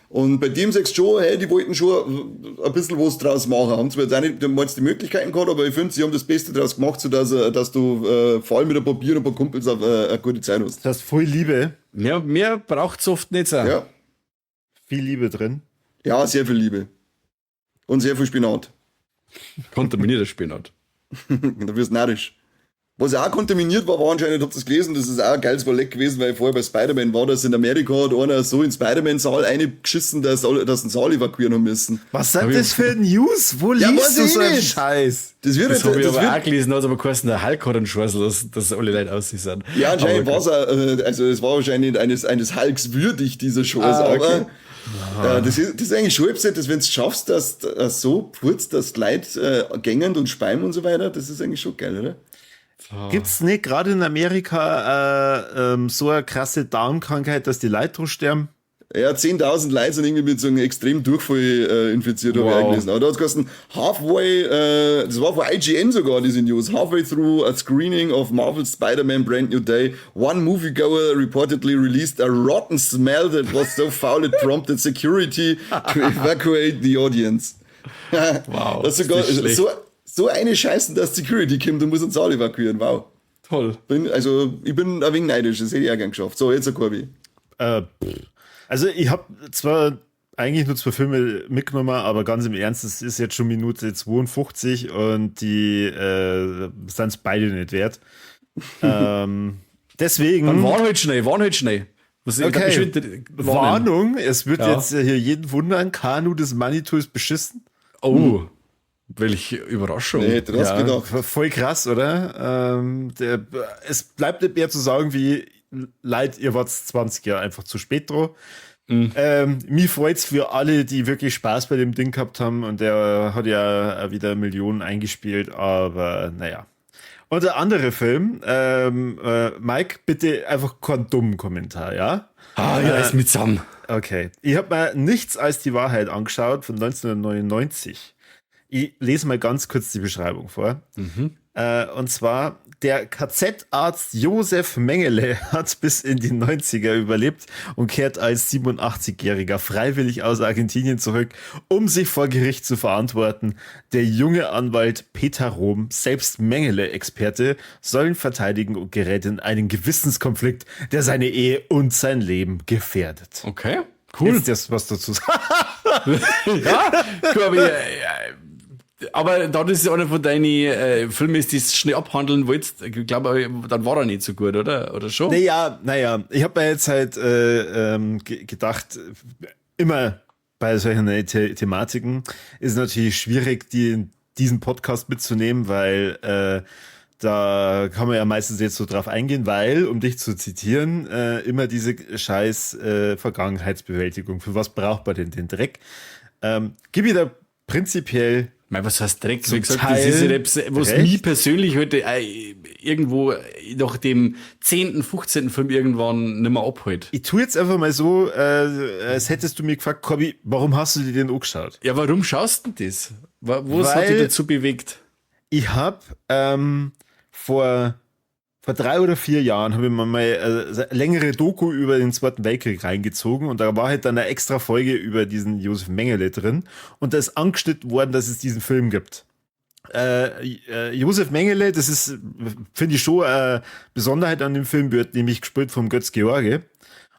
Und bei dem sagst du schon, hey, die wollten schon ein bisschen was draus machen. Haben zwar jetzt auch nicht die Möglichkeiten gehabt, aber ich finde, sie haben das Beste draus gemacht, sodass dass du vor allem mit ein paar Bier und ein paar Kumpels auf, eine gute Zeit hast. Das ist voll Liebe. Mehr braucht's oft nicht so. Ja. Viel Liebe drin. Ja, sehr viel Liebe. Und sehr viel Spinat. Kontaminierter Spinat. Da wirst du narrisch. Was auch kontaminiert war, war anscheinend, habt ihr das gelesen, das ist auch ein geiles Ballett gewesen, weil ich vorher bei Spider-Man war, dass in Amerika hat einer so in Spider-Man-Saal eingeschissen, dass den Saal evakuieren haben müssen. Was sind das für News? Wo Ja, liest du so einen. Scheiß? Das wird Das habe ich das aber auch gelesen, hat aber geheißen, der Hulk hat einen Scheiß lassen, dass alle Leute aussehen sind. Ja, anscheinend war es also es war wahrscheinlich eines Hulks würdig, dieser Scheiß, Ah, okay. aber das ist eigentlich schon etwas, dass wenn du es schaffst, dass du so purzt, dass die Leute gängen und speimen und so weiter, das ist eigentlich schon geil, oder? Gibt's nicht gerade in Amerika so eine krasse Darmkrankheit, dass die Leute draus sterben? Ja, 10.000 Leute sind irgendwie mit so einem extremen Durchfall infiziert, habe ich auch gelesen. Aber da hat's geheißen, halfway, das war von IGN sogar, diese News, halfway through a screening of Marvel's Spider-Man Brand New Day, one moviegoer reportedly released a rotten smell that was so foul it prompted security to evacuate the audience. Wow, Das ist sogar das so eine Scheiße, dass Security kommt und muss einen Saal evakuieren. Wow. Toll. Also, ich bin ein wenig neidisch, das hätte ich auch gern geschafft. So, jetzt ein Corby. Also ich habe zwar eigentlich nur zwei Filme mitgenommen, aber ganz im Ernst, es ist jetzt schon Minute 52 und die sind es beide nicht wert. Deswegen. Dann warn halt schnell, warn halt schnell. Was, okay. Warnung, es wird jetzt hier jeden wundern, Kanu des Manitou ist beschissen. Oh, welche Überraschung. Nee, hätte das Ja, gedacht. voll krass, oder? Es bleibt nicht mehr zu sagen, wie leid, ihr wart 20 Jahre einfach zu spät dran. Mich freut's für alle, die wirklich Spaß bei dem Ding gehabt haben und der hat ja wieder Millionen eingespielt, aber naja. Und der andere Film, Mike, bitte einfach keinen dummen Kommentar, ja? Ah, ja, ist mit zusammen. Okay. Ich habe mir Nichts als die Wahrheit angeschaut von 1999. Ich lese mal ganz kurz die Beschreibung vor. Und zwar, der KZ-Arzt Josef Mengele hat bis in die 90er überlebt und kehrt als 87-Jähriger freiwillig aus Argentinien zurück, um sich vor Gericht zu verantworten. Der junge Anwalt Peter Rohm, selbst Mengele-Experte, soll ihn verteidigen und gerät in einen Gewissenskonflikt, der seine Ehe und sein Leben gefährdet. Okay, cool. Jetzt das, was dazu sagen. Ja, cool, aber, aber da das ist einer von deinen Filmen ist, die du schnell abhandeln wolltest, ich glaube, dann war er nicht so gut, oder? Oder schon? Naja, ich habe mir jetzt halt gedacht, immer bei solchen Thematiken ist es natürlich schwierig, die in diesen Podcast mitzunehmen, weil da kann man ja meistens jetzt so drauf eingehen, weil, um dich zu zitieren, immer diese scheiß Vergangenheitsbewältigung. Für was braucht man denn den Dreck? Gib ich da prinzipiell Mei, was heißt Dreck? Wie gesagt, das ist ja etwas, was mich persönlich heute irgendwo nach dem 10., 15. Film irgendwann nicht mehr abholt. Ich tue jetzt einfach mal so, als hättest du mir gefragt, Corby, warum hast du dir den angeschaut? Ja, warum schaust du denn das? Was hat dich dazu bewegt? Ich hab vor 3 oder 4 Jahren habe ich mir mal längere Doku über den Zweiten Weltkrieg reingezogen und da war halt dann eine extra Folge über diesen Josef Mengele drin und da ist angeschnitten worden, dass es diesen Film gibt. Josef Mengele, das ist, finde ich schon eine Besonderheit an dem Film, wird nämlich gespielt vom Götz George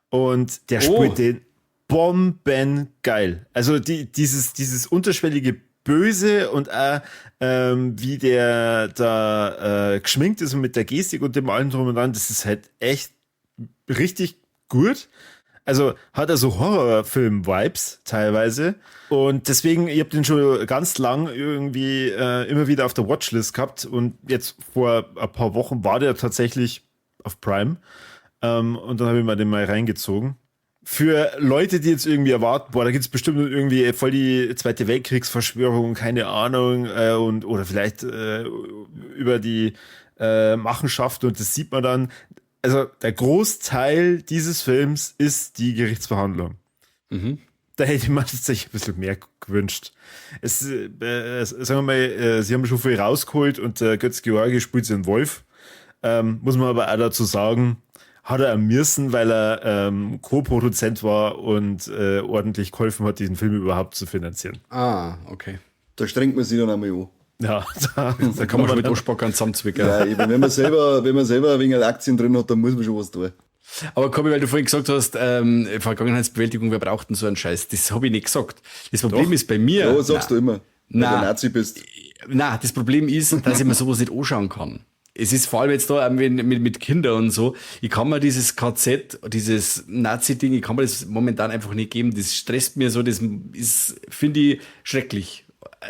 und der spielt den bombengeil. Also dieses unterschwellige Böse und auch, wie der da geschminkt ist und mit der Gestik und dem allem drum und dran, das ist halt echt richtig gut. Also hat er so Horrorfilm-Vibes teilweise. Und deswegen, ich habe den schon ganz lang irgendwie immer wieder auf der Watchlist gehabt. Und jetzt vor ein paar Wochen war der tatsächlich auf Prime. Und dann habe ich mir den mal reingezogen. Für Leute, die jetzt irgendwie erwarten, boah, da gibt's bestimmt irgendwie voll die Zweite Weltkriegsverschwörung, keine Ahnung, und oder vielleicht über die Machenschaft, und das sieht man dann. Also der Großteil dieses Films ist die Gerichtsverhandlung. Da hätte man sich ein bisschen mehr gewünscht. Sagen wir mal, sie haben schon viel rausgeholt und Götz George spielt einen Wolf. Muss man aber auch dazu sagen, hat er müssen, weil er Co-Produzent war und ordentlich geholfen hat, diesen Film überhaupt zu finanzieren. Ah, okay. Da strengt man sich dann einmal an. Ja, da kann man schon mit Oschbockern zusammenzwicken. Ja, eben. Wenn man selber ein wenig Aktien drin hat, dann muss man schon was tun. Aber Kobi, weil du vorhin gesagt hast, Vergangenheitsbewältigung, wer braucht denn so einen Scheiß? Das habe ich nicht gesagt. Das Problem Doch. Ist bei mir... Ja, sagst du immer, weil du Nazi bist. Nein, das Problem ist, dass ich mir sowas nicht anschauen kann. Es ist vor allem jetzt da mit Kindern und so. Ich kann mir dieses KZ, dieses Nazi-Ding, ich kann mir das momentan einfach nicht geben. Das stresst mir so, das ist, finde ich, schrecklich.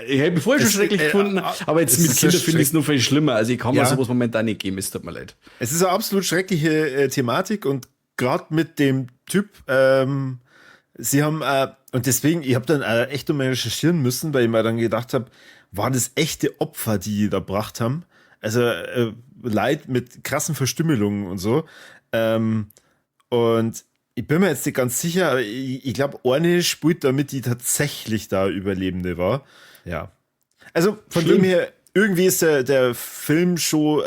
Ich hätte mich vorher schon schrecklich gefunden, aber jetzt mit Kindern finde ich es nur viel schlimmer. Also ich kann mir sowas momentan nicht geben, es tut mir leid. Es ist eine absolut schreckliche Thematik und gerade mit dem Typ, sie haben, und deswegen, ich habe dann echt nochmal recherchieren müssen, weil ich mir dann gedacht habe, waren das echte Opfer, die die da gebracht haben? Also Leid mit krassen Verstümmelungen und so. Und ich bin mir jetzt nicht ganz sicher, aber ich glaube, eine spielt damit, die tatsächlich da Überlebende war. Ja. Also von dem her, irgendwie ist der Film schon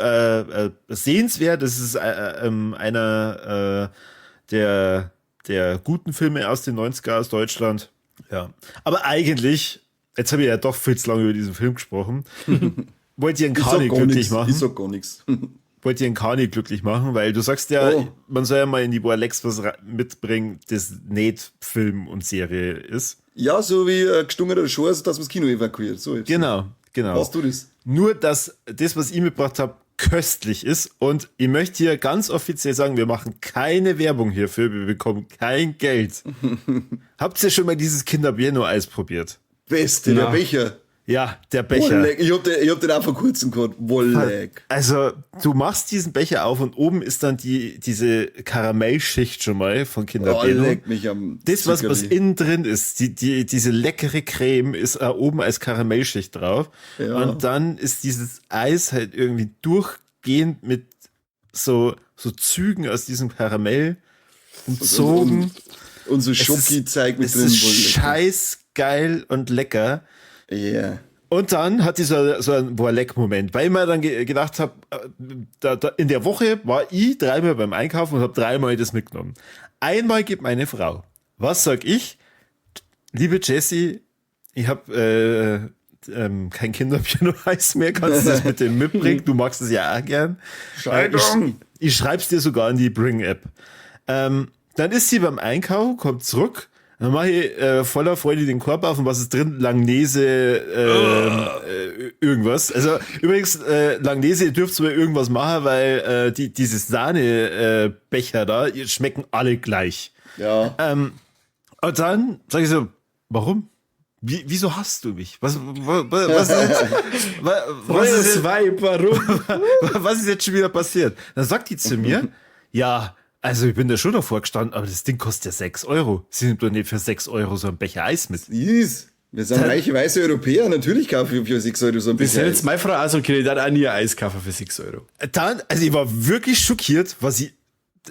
sehenswert. Das ist einer der guten Filme aus den 90er aus Deutschland. Ja. Aber eigentlich, jetzt habe ich ja doch viel zu lange über diesen Film gesprochen. Wollt ihr einen Kani glücklich machen? Ich sag gar nichts. Wollt ihr einen Kani glücklich machen? Weil du sagst ja, man soll ja mal in die Boalex was mitbringen, das nicht Film und Serie ist. Ja, so wie gestungener Schors, dass man das Kino evakuiert. So genau. Hast du das? Nur, dass das, was ich mitgebracht habe, köstlich ist. Und ich möchte hier ganz offiziell sagen, wir machen keine Werbung hierfür, wir bekommen kein Geld. Habt ihr schon mal dieses Kinder Bueno Eis probiert? Beste, der Becher. Ja, der Becher. Wolleck. Ich hab den auch vor kurzem gehabt. Wolleck. Also, du machst diesen Becher auf und oben ist dann diese Karamellschicht schon mal von Kinder Bueno. Leck mich am Das, was innen drin ist, diese leckere Creme ist oben als Karamellschicht drauf. Ja. Und dann ist dieses Eis halt irgendwie durchgehend mit so Zügen aus diesem Karamell umzogen. Und so Schoki-Zeug mit drin. Es ist scheiß geil und lecker. Ja. Yeah. Und dann hatte ich so einen Boaleck-Moment, weil ich mir dann gedacht habe, in der Woche war ich dreimal beim Einkaufen und habe dreimal das mitgenommen. Einmal gibt meine Frau. Was sag ich? Liebe Jessie, ich habe kein Kinder-Bueno-Eis mehr, kannst du das mit dem mitbringen? Du magst es ja auch gern. Scheidung! Ich schreib's dir sogar in die Bring-App. Dann ist sie beim Einkaufen, kommt zurück. Dann mache ich voller Freude den Korb auf und was ist drin? Langnese, irgendwas. Also übrigens, Langnese, ihr dürft zwar irgendwas machen, weil diese Sahnebecher da schmecken alle gleich. Ja. Und dann sage ich so, warum? Wieso hasst du mich? Was ist jetzt, was ist, Weib, warum? Was ist jetzt schon wieder passiert? Dann sagt die zu mir, ja, also ich bin da schon davor gestanden, aber das Ding kostet ja 6 Euro. Sie nimmt doch nicht für 6 Euro so einen Becher Eis mit. Yes. Wir sind reiche weiße Europäer, natürlich kaufe ich für 6 Euro so einen Becher Eis. Das hätte jetzt meine Frau auch so können, ich auch nie ein Eis kaufen für 6 Euro. Dann, also ich war wirklich schockiert, was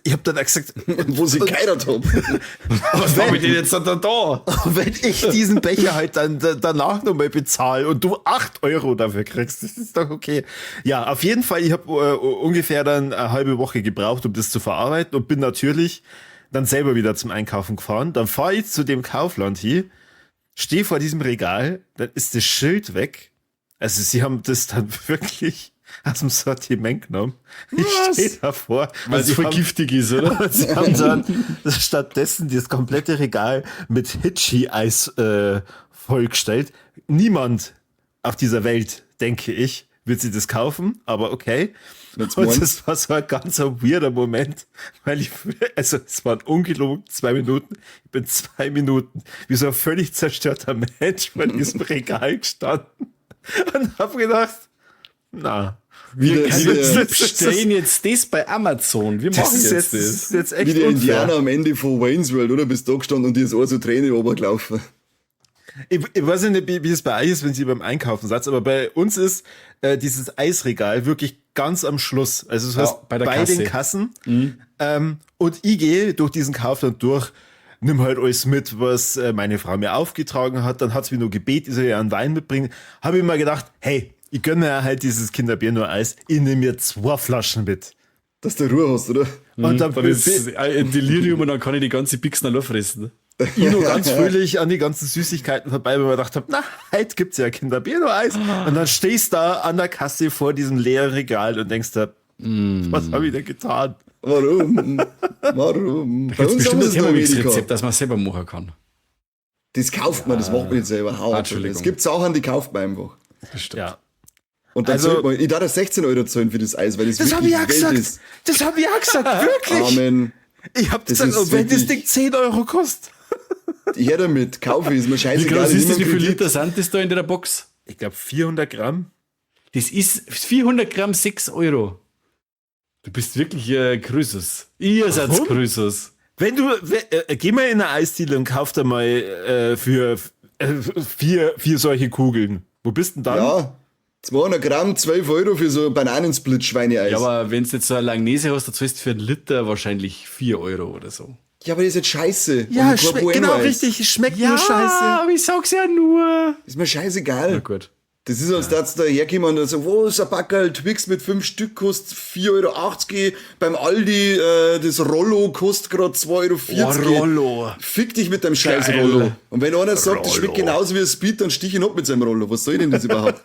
ich habe dann auch gesagt, wo sie geheiratet haben. Was habe ich denn jetzt da? Wenn ich diesen Becher halt dann danach nochmal bezahle und du 8 Euro dafür kriegst, das ist doch okay. Ja, auf jeden Fall, ich habe ungefähr dann eine halbe Woche gebraucht, um das zu verarbeiten und bin natürlich dann selber wieder zum Einkaufen gefahren. Dann fahre ich zu dem Kaufland hier, stehe vor diesem Regal, dann ist das Schild weg. Also sie haben das dann wirklich aus dem Sortiment genommen. Ich stehe davor. Weil es voll giftig ist, oder? Sie haben dann stattdessen das komplette Regal mit Hitchi-Eis vollgestellt. Niemand auf dieser Welt, denke ich, wird sie das kaufen, aber okay. Und das war so ein ganz weirder Moment, weil ich, also es waren ungelogen 2 Minuten, ich bin 2 Minuten wie so ein völlig zerstörter Mensch vor diesem Regal gestanden und habe gedacht, na. Wir bestellen jetzt das bei Amazon. Wir machen jetzt das. Das ist jetzt echt Wie der unfair. Indianer am Ende von Wayne's World, oder? Bist da gestanden und dir ist auch so Träne runtergelaufen. Ich weiß nicht, wie es bei euch ist, wenn sie beim Einkaufen seid, aber bei uns ist dieses Eisregal wirklich ganz am Schluss. Also das heißt, bei der bei Kasse. den Kassen. Mhm. Und ich gehe durch diesen Kaufland durch, nimm halt alles mit, was meine Frau mir aufgetragen hat. Dann hat sie mir nur gebeten, ich soll ja einen Wein mitbringen. Habe ich mir gedacht, hey, ich gönne mir halt dieses Kinder-Bueno-Eis, ich nehme mir 2 Flaschen mit. Dass du Ruhe hast, oder? Und dann ist ein Delirium und dann kann ich die ganze Pixen allein fressen. Ich nur ganz fröhlich an die ganzen Süßigkeiten vorbei, weil ich mir gedacht habe, na, heute gibt's ja Kinder-Bueno-Eis. Und dann stehst du da an der Kasse vor diesem leeren Regal und denkst da, was habe ich denn getan? Warum? Warum? Da gibt's bestimmt ein Thermomix-Rezept, das man selber machen kann. Das kauft man, das macht man nicht selber. Hau ab. Es gibt Sachen, die kauft man einfach. Das stimmt. Ja. Und dann Also- zahlt man, ich darf 16 Euro zahlen für das Eis, weil das Das habe wirklich ich auch Welt gesagt. ist. Das habe ich auch gesagt, wirklich. Amen. Ich habe Das gesagt, ist und wenn das wirklich- Ding 10 Euro kostet. Her damit, kaufe ich, ist mir Wie scheißegal. groß ich ist das? nehme Wie viel Kredit. Liter sind das da in der Box? Ich glaube 400 Gramm. Das ist 400 Gramm, 6 Euro. Du bist wirklich Krösus. Ihr seid Warum? Krösus. Wenn du, geh mal in eine Eisdiele und kauf da mal für vier solche Kugeln. Wo bist denn dann? Ja, 200 Gramm, 12 Euro für so ein Bananensplit-Schweineeis. Ja, aber wenn du jetzt so eine Langnese hast, dann zahlst du für einen Liter wahrscheinlich 4 Euro oder so. Ja, aber das ist jetzt scheiße. Ja, Und kein schmeckt, Bueno genau Eis. richtig, es schmeckt nur scheiße. aber ich sag's ja nur. Ist mir scheißegal. Na gut. Das ist, als dass da herkommen und so, wo ist ein Packerl Twix mit 5 Stück kostet 4,80 Euro, beim Aldi das Rollo kostet gerade 2,40 Euro. Oh, Rollo. Fick dich mit deinem scheiß Geil. Rollo. Und wenn einer sagt, das schmeckt Rollo. genauso wie ein Speed, dann stich ihn ab mit seinem Rollo. Was soll denn das überhaupt?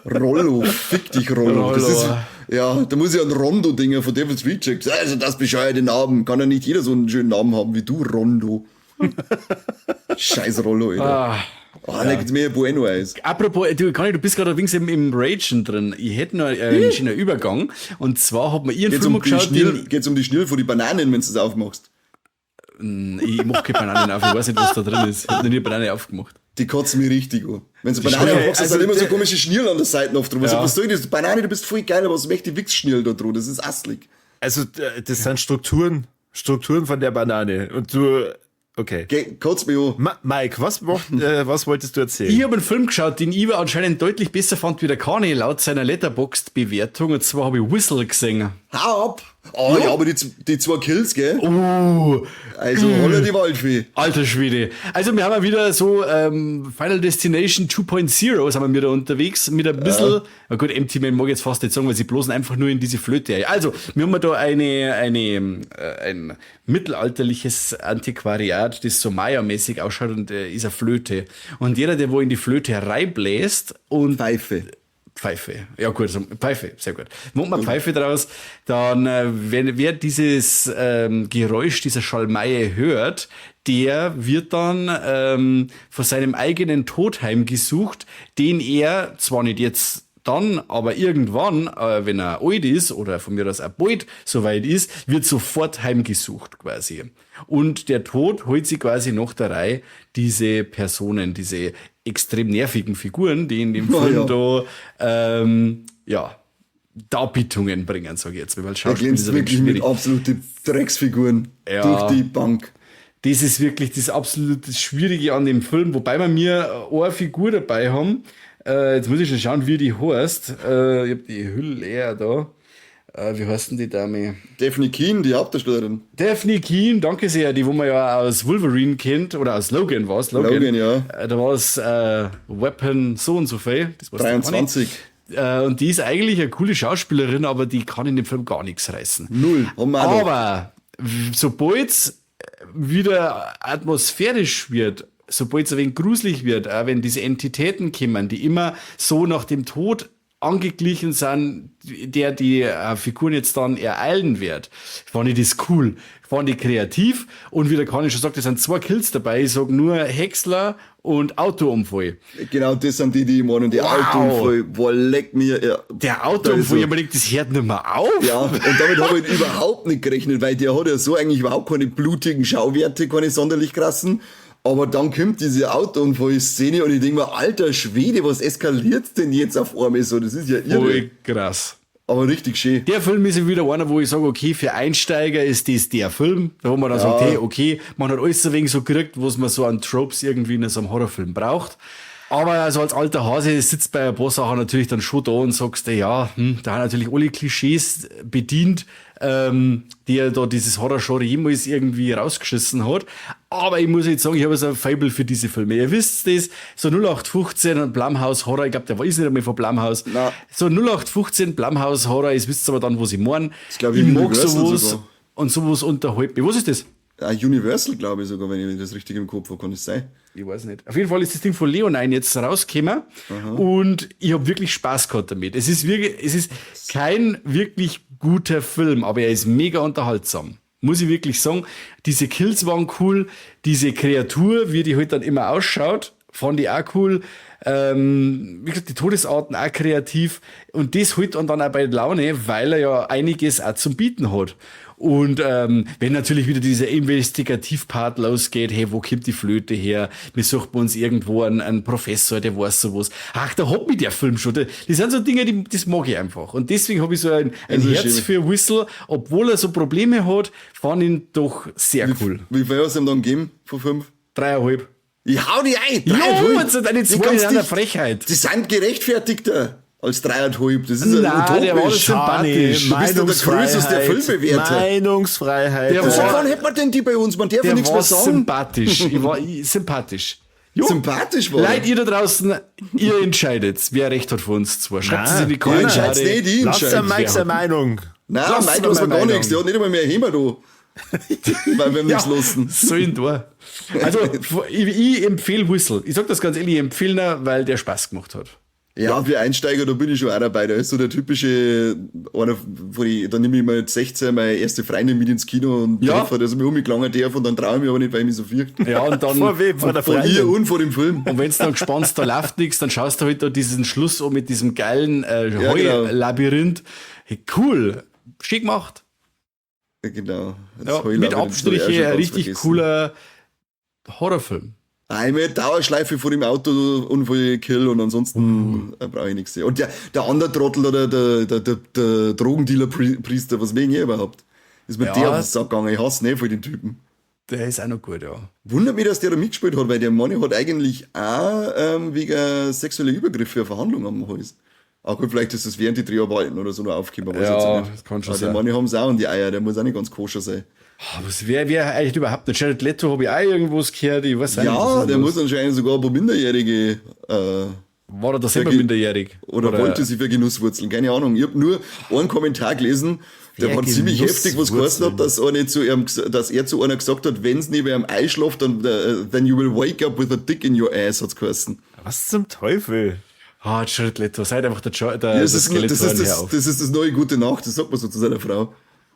Rollo, fick dich Rollo. Das Rollo. ist, ja, da muss ich an Rondo-Dinger von Devil's Rejects. Also das bescheuerte Namen. Kann ja nicht jeder so einen schönen Namen haben wie du, Rondo. Scheiß Rollo, Alter. Ah. Oh, da gibt's mehr Bueno Eis. Apropos, du, Conny, du bist gerade allerdings im Ragen drin. Ich hätte noch einen schönen Übergang. Und zwar hat man ihren Geht's Film um, die geschaut, Schnür, den, geht's um die Schnür von die Bananen, wenn du das aufmachst. ich mach keine Bananen auf, ich weiß nicht, was da drin ist. Ich hab noch nie eine Banane aufgemacht. Die kotzen mich richtig an. Wenn du Banane Okay, aufmachst, also sind immer so der- komische Schnürl an der Seite oft drum. Ja. Was soll das? Banane, du bist voll geil, aber was möchte die Wichsschnürl da drin? Das ist asslig. Also, das sind Strukturen von der Banane. Und du, okay. Geh, kotzt mich an. Mike, was wolltest du erzählen? Ich habe einen Film geschaut, den ich anscheinend deutlich besser fand wie der Kani, laut seiner Letterboxd-Bewertung. Und zwar habe ich Whistle gesehen. Hau ab! Oh ja, aber die zwei Kills, gell? Also, holla die Waldfee. Alter Schwede. Also wir haben ja wieder so Final Destination 2.0 sind wir wieder unterwegs mit ein bisschen, na gut, Empty Man mag ich jetzt fast nicht sagen, weil sie bloßen einfach nur in diese Flöte ein. Also, wir haben da ein mittelalterliches Antiquariat, das so Maya-mäßig ausschaut und ist eine Flöte. Und jeder, der wo in die Flöte reinbläst und Pfeife. Pfeife. Ja gut, so, Pfeife, sehr gut. Macht man Pfeife draus, dann wer dieses Geräusch dieser Schalmeie hört, der wird dann von seinem eigenen Tod heimgesucht, den er zwar nicht jetzt dann, aber irgendwann, wenn er alt ist oder von mir aus auch bald soweit ist, wird sofort heimgesucht quasi. Und der Tod holt sich quasi nach der Reihe diese Personen, diese extrem nervigen Figuren, die in dem Film da Darbietungen bringen, sage ich jetzt mal, weil Da Schauspiel gehen ist sie ein wenig wirklich mit schwierig. absoluten Drecksfiguren Ja. durch die Bank. Das ist wirklich das absolut Schwierige an dem Film, wobei wir mir eine Figur dabei haben. Jetzt muss ich schon schauen, wie die heißt. Ich hab die Hülle leer da. Wie heißt denn die Dame? Daphne Keane, die Hauptdarstellerin. Daphne Keane, danke sehr, die wo man ja aus Wolverine kennt, oder aus Logan war es. Logan, ja. Da war es Weapon so und so viel. Das war's 23. Und die ist eigentlich eine coole Schauspielerin, aber die kann in dem Film gar nichts reißen. Null. Haben wir auch noch. Aber sobald es wieder atmosphärisch wird, sobald es ein wenig gruselig wird, auch wenn diese Entitäten kommen, die immer so nach dem Tod angeglichen sind, der die Figuren jetzt dann ereilen wird, fand ich das cool, fand ich kreativ und wie der Kani schon sagt, es sind 2 Kills dabei, ich sag nur Häcksler und Autounfall. Genau, das sind die, die ich meine. Und der Wow. Autounfall, boah, leck mir. Ja, Der Autounfall, ich hab mir gedacht, das hört nicht mehr auf. Ja, und damit habe ich überhaupt nicht gerechnet, weil der hat ja so eigentlich überhaupt keine blutigen Schauwerte, keine sonderlich krassen. Aber dann kommt diese Autounfall-Szene und ich denke mir, alter Schwede, was eskaliert denn jetzt auf einmal so? Das ist ja irre. Voll krass. Aber richtig schön. Der Film ist ja wieder einer, wo ich sage, okay, für Einsteiger ist das der Film. Da wo man dann sagt, hey, okay, man hat alles ein wenig so gekriegt, was man so an Tropes irgendwie in so einem Horrorfilm braucht. Aber also als alter Hase sitzt bei ein paar Sachen natürlich dann schon da und sagst, ja, da haben natürlich alle Klischees bedient, die er da dieses Horror-Genre jemals irgendwie rausgeschissen hat. Aber ich muss jetzt sagen, ich habe so ein Faible für diese Filme. Ihr wisst das, so 0815 und Blumhouse Horror, ich glaub, der ist nicht einmal von Blumhouse. Nein. So 0815 Blumhouse Horror, ihr wisst aber dann, was ich meine. Das glaub ich, Ich mag Universal sowas sogar. und sowas unterhält mich. Was ist das? Ah, Universal, glaube ich sogar, wenn ich das richtig im Kopf habe, kann das sein? Ich weiß nicht. Auf jeden Fall ist das Ding von Leonine jetzt rausgekommen und ich hab wirklich Spaß gehabt damit. Es ist wirklich, es ist kein wirklich guter Film, aber er ist mega unterhaltsam. Muss ich wirklich sagen. Diese Kills waren cool, diese Kreatur, wie die halt dann immer ausschaut, fand ich auch cool. Wie gesagt, die Todesarten auch kreativ. Und das holt einen dann auch bei Laune, weil er ja einiges auch zum Bieten hat. Und wenn natürlich wieder dieser Investigativ-Part losgeht, hey, wo kommt die Flöte her? Wir suchen uns irgendwo einen Professor, der weiß sowas. Ach, da hat mich der Film schon. Das sind so Dinge, das mag ich einfach. Und deswegen habe ich so ein Also Herz schön. für Whistle, obwohl er so Probleme hat, fand ihn doch sehr cool. Wie viel hast du ihm dann gegeben von 5? 3,5. Ich hau dich ein! Jo, 3,5. jetzt sind eine Die 2 ganz in einer dicht. Frechheit. Die sind gerechtfertigter als 3,5. Das ist ja Nein, der war utopisch. sympathisch. Du bist ja der Krösus der Filmbewerter. Meinungsfreiheit. Der Seit war- wann hätte man denn die bei uns? Man darf ja Der nichts war mehr sagen. sympathisch. Ich war sympathisch. Jo. Sympathisch war er. Leute, ihr da draußen, ihr entscheidet, wer recht hat von uns zwei. Schreibt es in die Nein, Kommentare. entscheidet's nicht, ich Lass entscheid. den Mike seine Meinung. Nein, Lass Mike mal lass mir meine gar Meinung. nichts. Der hat nicht einmal mehr Hämmer da. Weil wir Ja, nichts lassen. so in da. Also, ich empfehle Whistle. Ich sag das ganz ehrlich, ich empfehle ihn, weil der Spaß gemacht hat. Ja, für Einsteiger, da bin ich schon auch dabei. Da ist so der typische, einer, wo ich, da nehme ich mal mit 16 meine erste Freundin mit ins Kino und Ja. treffe, dass ich mich umgelangen darf und dann traue ich mich aber nicht, weil ich mich so fürchte. Ja, und dann. Vor wem? Vor der Vor ihr Freundin. und vor dem Film. Und wenn's dann gespannt, da läuft nichts, dann schaust du halt da diesen Schluss an mit diesem geilen Ja, genau. Heu-Labyrinth. Hey, cool. Schick gemacht. Ja, genau. Das Ja, Heulabyrinth mit hab ich auch Abstriche, schon ein ganz richtig vergessen. cooler Horrorfilm. Einmal Dauerschleife vor dem Autounfall Kill und ansonsten brauche ich nichts. Und der andere Trottel oder der Drogendealer-Priester, was wegen er überhaupt? Ist mir Ja. der auf den Sack gegangen. Ich hasse nicht voll den Typen. Der ist auch noch gut, ja. Wundert mich, dass der da mitgespielt hat, weil der Mann hat eigentlich auch wegen sexueller Übergriffe eine Verhandlung am Hals. Auch gut, vielleicht ist das während die Dreharbeiten oder so noch aufgekommen. weiß Ja, ich jetzt nicht. das kann schon Aber sein. Die Mann haben es auch und die Eier, der muss auch nicht ganz koscher sein. Ah, Was wär eigentlich überhaupt nicht? Jared Leto habe ich auch irgendwas gehört, ich weiß auch nicht, was Ja, ist der los? muss anscheinend sogar ein paar Minderjährige War er da selber minderjährig? Oder wollte sie für Genusswurzeln? Keine Ahnung. Ich habe nur einen Kommentar gelesen, der Wer war ziemlich heftig, was geheißen hat, dass, eine zu ihm, dass er zu einer gesagt hat, wenn's neben ihm einschlaft, dann then you will wake up with a dick in your ass, hat's geheißen. Was zum Teufel? Ah, Jared Leto, seid einfach der Das ist, Skeletor das, ist hör das, auf. das ist das neue Gute Nacht, das sagt man so zu seiner Frau.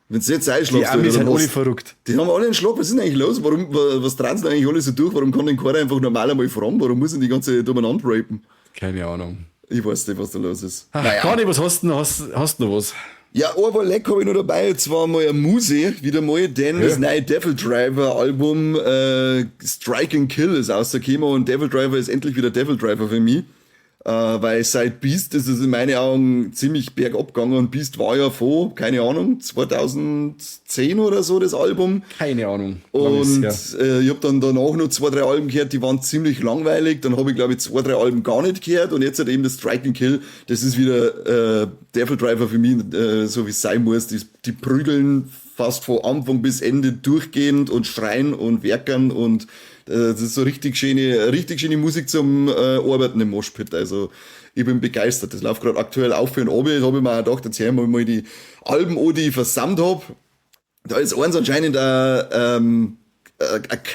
Wenn du jetzt einschlafst, Die Amis Alter, sind dann alle hast- verrückt. Die haben alle einen Schlag, was ist denn eigentlich los? Warum, was drehen sie denn eigentlich alle so durch? Warum kann denn keiner einfach normal einmal fragen? Warum muss denn die ganze Zeit umeinander rapen? Keine Ahnung. Ich weiß nicht, was da los ist. Ach, Conny, was hast du denn? Hast du noch was? Ja, aber Leck habe ich noch dabei. Jetzt war mal eine Muse, wieder mal, denn das neue Devil Driver Album Strike and Kill ist rausgekommen und Devil Driver ist endlich wieder Devil Driver für mich. Weil seit Beast ist es in meinen Augen ziemlich bergab gegangen und Beast war ja vor, keine Ahnung, 2010 oder so das Album. Keine Ahnung. Lang Und ist's her. ich hab dann danach noch 2, 3 Alben gehört, die waren ziemlich langweilig. Dann hab ich, glaub ich, 2, 3 Alben gar nicht gehört. Und jetzt hat eben das Strike and Kill, das ist wieder Devil Driver für mich, so wie es sein muss. Die prügeln fast von Anfang bis Ende durchgehend und schreien und werkern und das ist so richtig schöne Musik zum Arbeiten im Moshpit. Also ich bin begeistert. Das läuft gerade aktuell auf für den Abend. Da hab ich mir auch gedacht, jetzt hören wir mal die Alben an, die ich versammelt hab. Da ist eins anscheinend ein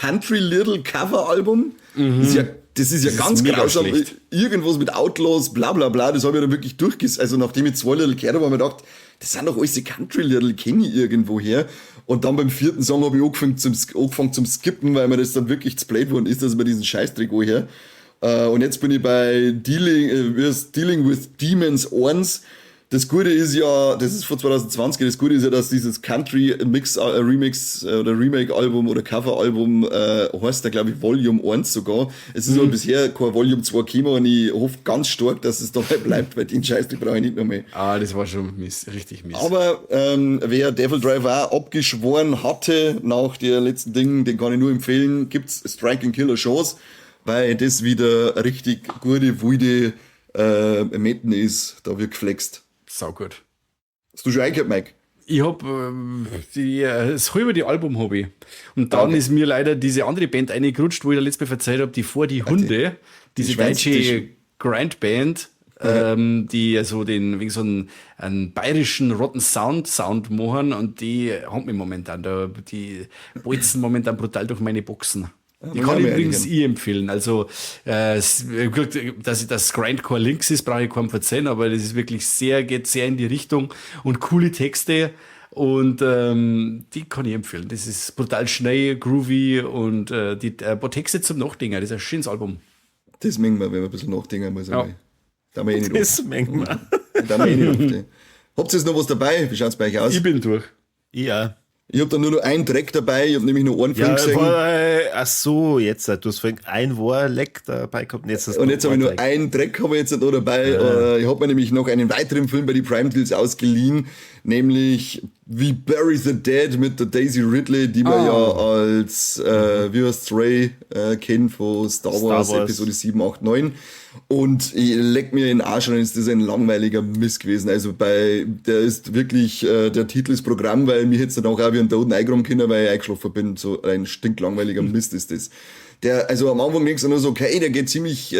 Country Little Cover Album. Das ist ja, das ist ja Das ist ganz mega grausam. schlecht. Irgendwas mit Outlaws, bla bla bla, das hab ich dann wirklich durchges-, also nachdem ich 2 Little gehört hab, hab ich mir gedacht, das sind doch alles die Country Little, kenn ich irgendwo her. Und dann beim 4. Song hab ich angefangen zum Skippen, weil mir das dann wirklich zu blöd geworden ist, dass ich mir diesen Scheißdreck anhöre. Und jetzt bin ich bei Dealing with Demons 1. Das Gute ist ja, das ist von 2020, das Gute ist ja, dass dieses Country Mix, Remix oder Remake-Album oder Cover-Album heißt da, glaube ich, Volume 1 sogar. Es ist aber bisher kein Volume 2 gekommen und ich hoffe ganz stark, dass es dabei bleibt, weil den Scheiß, den brauche ich nicht noch mehr. Ah, das war schon mies, richtig mies. Aber wer Devil Driver auch abgeschworen hatte nach der letzten Ding, den kann ich nur empfehlen, gibt's Strike and Kill a Chance, weil das wieder richtig gute, wilde Metten ist, da wird geflext. Saugut. Hast du schon eingehört, Mike? Ich hab das halbe die Album hab ich. Und dann ist mir leider diese andere Band eingerutscht, wo ich da letztes Mal erzählt hab, die Vor die Hunde, diese deutsche Grindband, die also den, wegen so einen bayerischen Rotten Sound machen und die haben mich momentan da, die bolzen momentan brutal durch meine Boxen. Die Ja, kann ich ja, übrigens ja. ich empfehlen. Also, gut, dass ich das Grindcore links ist, brauche ich keinem verzeihen, aber das ist wirklich sehr, geht sehr in die Richtung und coole Texte und die kann ich empfehlen. Das ist brutal schnell, groovy und die paar Texte zum Nachdenken. Das ist ein schönes Album. Das mengen wir, wenn wir ein bisschen nachdenken muss. Ja. Da wir eh nicht Das mengen wir. Da wir eh nicht auf. Habt ihr jetzt noch was dabei? Wie schaut's bei euch aus? Ich bin durch. Ja. Ich hab da nur noch einen Dreck dabei. Ich hab nämlich nur einen Film Ja, gesehen. weil, ach so, jetzt, du hast vorhin ein Leck dabei gehabt und jetzt hast du Und jetzt habe ich nur einen einen Dreck habe ich jetzt noch dabei. Ich habe mir nämlich noch einen weiteren Film bei die Prime Deals ausgeliehen, nämlich We Bury the Dead mit der Daisy Ridley, die man ja als wie heißt's, Rey kennt von Star Wars, Star Wars. Episode 7, 8, 9. Und ich leck mir in den Arsch und ist das ein langweiliger Mist gewesen. Also bei, der ist wirklich, der Titel ist Programm, weil mir jetzt danach auch wie ein Toten eingeräumt können, weil ich eingeschlafen bin. So ein stinklangweiliger Mist ist das. Der, also am Anfang denkst du nur so, okay, der geht ziemlich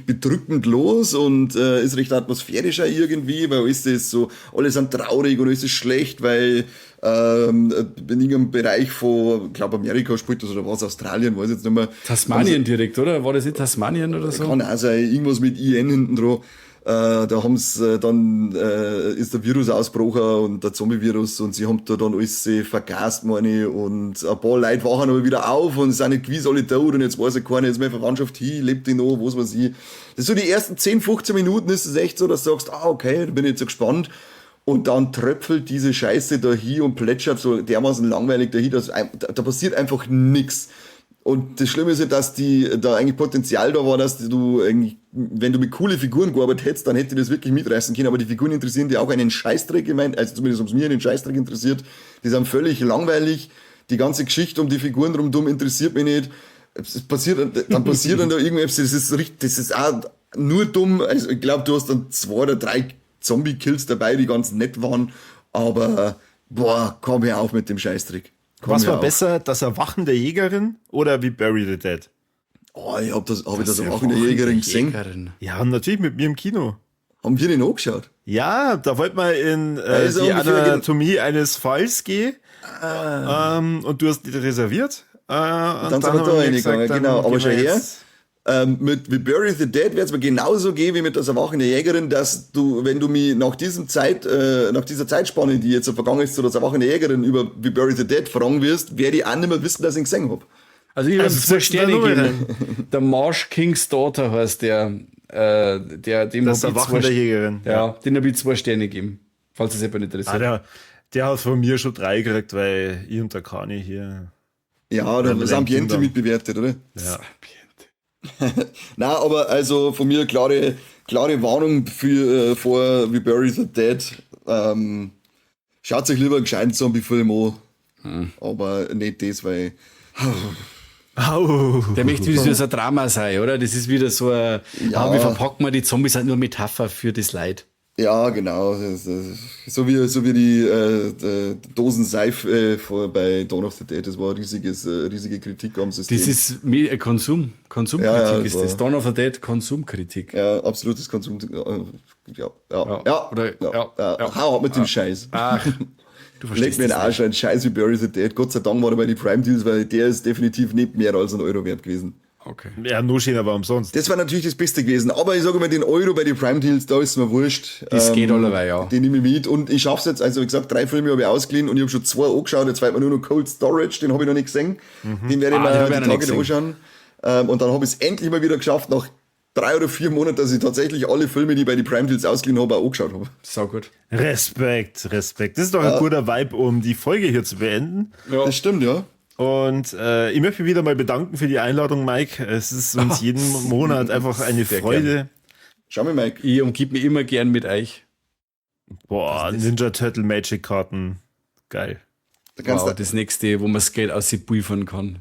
bedrückend los und ist recht atmosphärischer irgendwie, weil alles ist so, alle sind traurig und alles ist schlecht, weil in irgendeinem Bereich von, ich glaub, Amerika spielt das oder was, Australien, weiß ich jetzt nicht mehr. Tasmanien direkt, oder? War das nicht Tasmanien oder so? Kann auch sein, irgendwas mit IN hinten dran. Da haben's, dann ist der Virus ausgebrochen und der Zombie-Virus und sie haben da dann alles vergast, meine ich, und ein paar Leute wachen aber wieder auf und sind nicht gewiss alle tot und jetzt weiß ja keiner, ist meine Verwandtschaft hin, lebt die noch, was weiß ich. Das ist so die ersten 10, 15 Minuten ist es echt so, dass du sagst, ah, okay, da bin ich jetzt so gespannt. Und dann tröpfelt diese Scheiße da hin und plätschert so dermaßen langweilig dahin, dass da passiert einfach nix. Und das Schlimme ist ja, dass die da eigentlich Potenzial da war, dass du eigentlich, wenn du mit coole Figuren gearbeitet hättest, dann hätte ich das wirklich mitreißen können. Aber die Figuren interessieren die auch einen Scheißdreck, ich mein, also zumindest haben's mir einen Scheißdreck interessiert. Die sind völlig langweilig. Die ganze Geschichte um die Figuren rundum interessiert mich nicht. Es passiert, dann passiert dann da irgendwas, das ist richtig, das ist auch nur dumm. Also ich glaub, du hast dann 2 oder 3 Zombie-Kills dabei, die ganz nett waren. Aber, boah, komm hör auf mit dem Scheißdreck. Komm Was hör war auf. besser, das Erwachen der Jägerin oder We Bury the Dead? Oh, ich hab das, hab ich das Das Erwachen der Jägerin gesehen? Jägerin. Ja, natürlich mit mir im Kino. Haben wir den angeschaut? Ja, da wollten wir in ist die ungefähr gen- Anatomie eines Falls gehen. Und du hast die reserviert. Und Dann sind wir haben da wir reingegangen, gesagt, dann genau. Aber gehen schau wir her. jetzt. Mit We Bury the Dead wird's mir genauso gehen wie mit das Erwachen der Jägerin, dass du, wenn du mich nach dieser Zeitspanne, die jetzt so vergangen ist, zu das Erwachen der Jägerin über We Bury the Dead fragen wirst, werde ich auch nicht mehr wissen, dass ich ihn gesehen hab. Also ich hab Also 2 sollst du da Sterne noch mal gegeben. Der Marsh King's Daughter heißt der, der, dem Das hab ich Erwachen zwei der Jägerin. Ja, den hab ich 2 Sterne gegeben, falls es jemand interessiert. Ah, der hat von mir schon 3 gekriegt, weil ich und der Kani hier. Ja, da Ja, das Ambiente Ding da. mitbewertet, oder? Ja. Das Ambiente. Na, aber also von mir klare Warnung für vor We Bury the Dead. Schaut euch lieber einen gescheiten Zombie-Film an. Aber nicht das, weil. Au. Der möchte wieder so ein Drama sein, oder? Das ist wieder so ein, Ja. ah, wie verpacken wir die Zombies halt nur Metapher für das Leid. Ja, genau. Das ist so wie die Dosen Seife bei Dawn of the Dead. Das war eine riesige Kritik am System. Das ist Konsum. Konsumkritik Ja, ja, ist das das. war Dawn of the Dead, Konsumkritik. Ja, absolutes Konsum. Ja, ja, Ja, ja, oder- ja, ja, ja. ja. Hau ab mit dem Scheiß. Ach, du Leck verstehst mir den das Arsch ein, Scheiß wie Bury the Dead. Gott sei Dank war er bei den Prime Deals, weil der ist definitiv nicht mehr als ein Euro wert gewesen. Okay. Ja, nur schön, aber umsonst. Das war natürlich das Beste gewesen. Aber ich sage mal, den Euro bei den Prime Deals, da ist mir wurscht. Das geht allerweil, ja. Den nehme ich mit. Und ich schaff's jetzt, also wie gesagt, 3 Filme habe ich ausgeliehen und ich habe schon 2 angeschaut. Jetzt fehlt mir nur noch Cold Storage, den habe ich noch nicht gesehen. Den werde ich Ah, mir den hab ich die auch noch nicht Tage noch gesehen. anschauen. Und dann habe ich's endlich mal wieder geschafft, nach 3 oder 4 Monaten, dass ich tatsächlich alle Filme, die bei den Prime Deals ausgeliehen habe, auch angeschaut habe. Sau gut. Respekt, Respekt. Das ist doch ein guter Vibe, um die Folge hier zu beenden. Ja. Das stimmt, ja. Und ich möchte mich wieder mal bedanken für die Einladung, Mike. Es ist uns jeden Monat einfach eine Sehr Freude. gern. Schau mal, Mike. Ich umgib mich immer gern mit euch. Boah, Ninja Turtle Magic Karten. Geil. Da kannst Wow, du, das nächste, wo man das Geld aus sich pulvern kann.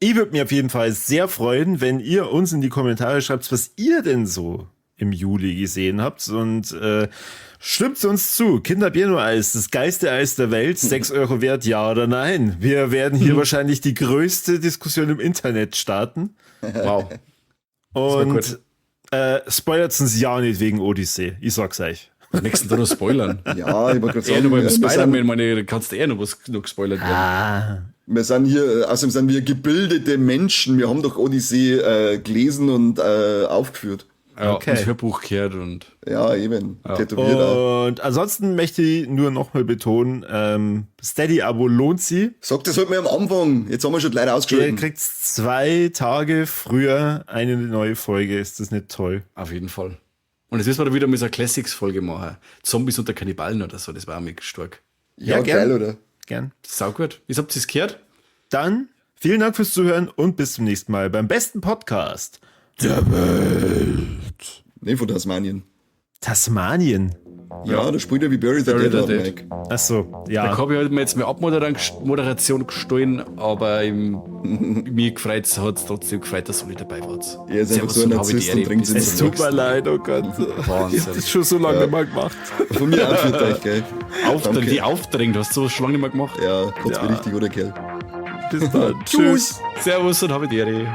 Ich würde mich auf jeden Fall sehr freuen, wenn ihr uns in die Kommentare schreibt, was ihr denn so im Juli gesehen habt. Und stimmt uns zu. Kinder Bueno Eis, das geilste Eis der Welt, 6 Euro wert, ja oder nein? Wir werden hier wahrscheinlich die größte Diskussion im Internet starten. Wow. Und gut. spoilert uns ja nicht wegen Odyssee. Ich sag's euch. Am nächsten Tag noch spoilern. ja, ich wollte gerade Eher sagen, nur beim wir sind, Spider-Man, meine, da kannst du eher noch was noch gespoilert werden. wir sind hier, außerdem sind wir gebildete Menschen. Wir haben doch Odyssee gelesen und aufgeführt. Ja, Okay. und das Hörbuch gehört und Ja, eben. Tätowiert auch. Und ansonsten möchte ich nur nochmal betonen, Steady-Abo lohnt sich. Sag das halt mal am Anfang. Jetzt haben wir schon die Leute Ihr ausgeschaltet. kriegt 2 Tage früher eine neue Folge. Ist das nicht toll? auf jeden Fall. Und jetzt müssen wir da wieder mal so eine Classics-Folge machen. Zombies unter Kannibalen oder so, das war auch mega stark. Ja, Ja, gern. geil, oder? Gern. Sau gut. Wie habt ihr es gehört? Dann vielen Dank fürs Zuhören und bis zum nächsten Mal beim besten Podcast. Nee, von Tasmanien. Tasmanien. Ja, da spielt er wie Bury the Bury Dead, the an, Dead. Mike. Ach so, Da ja. habe ich halt mir jetzt meine Abmoderation gestohlen, aber mir gefreut, hat es trotzdem gefreut, dass alle dabei wart. Er ist einfach so ein und habe die Narzisst und Ehre. trinkt Bis sich zum Es tut nächsten mir Mal. leid, oh Gott. Ich Wahnsinn. hab das schon so lange nicht mehr gemacht. Von mir auch für euch, gell? Aufdring, Danke. die aufdrängt, hast du sowas schon lange nicht mehr gemacht. Ja, kurz Ja. richtig, oder Kerl? Bis dann. Tschüss. Servus und habe die Ehre.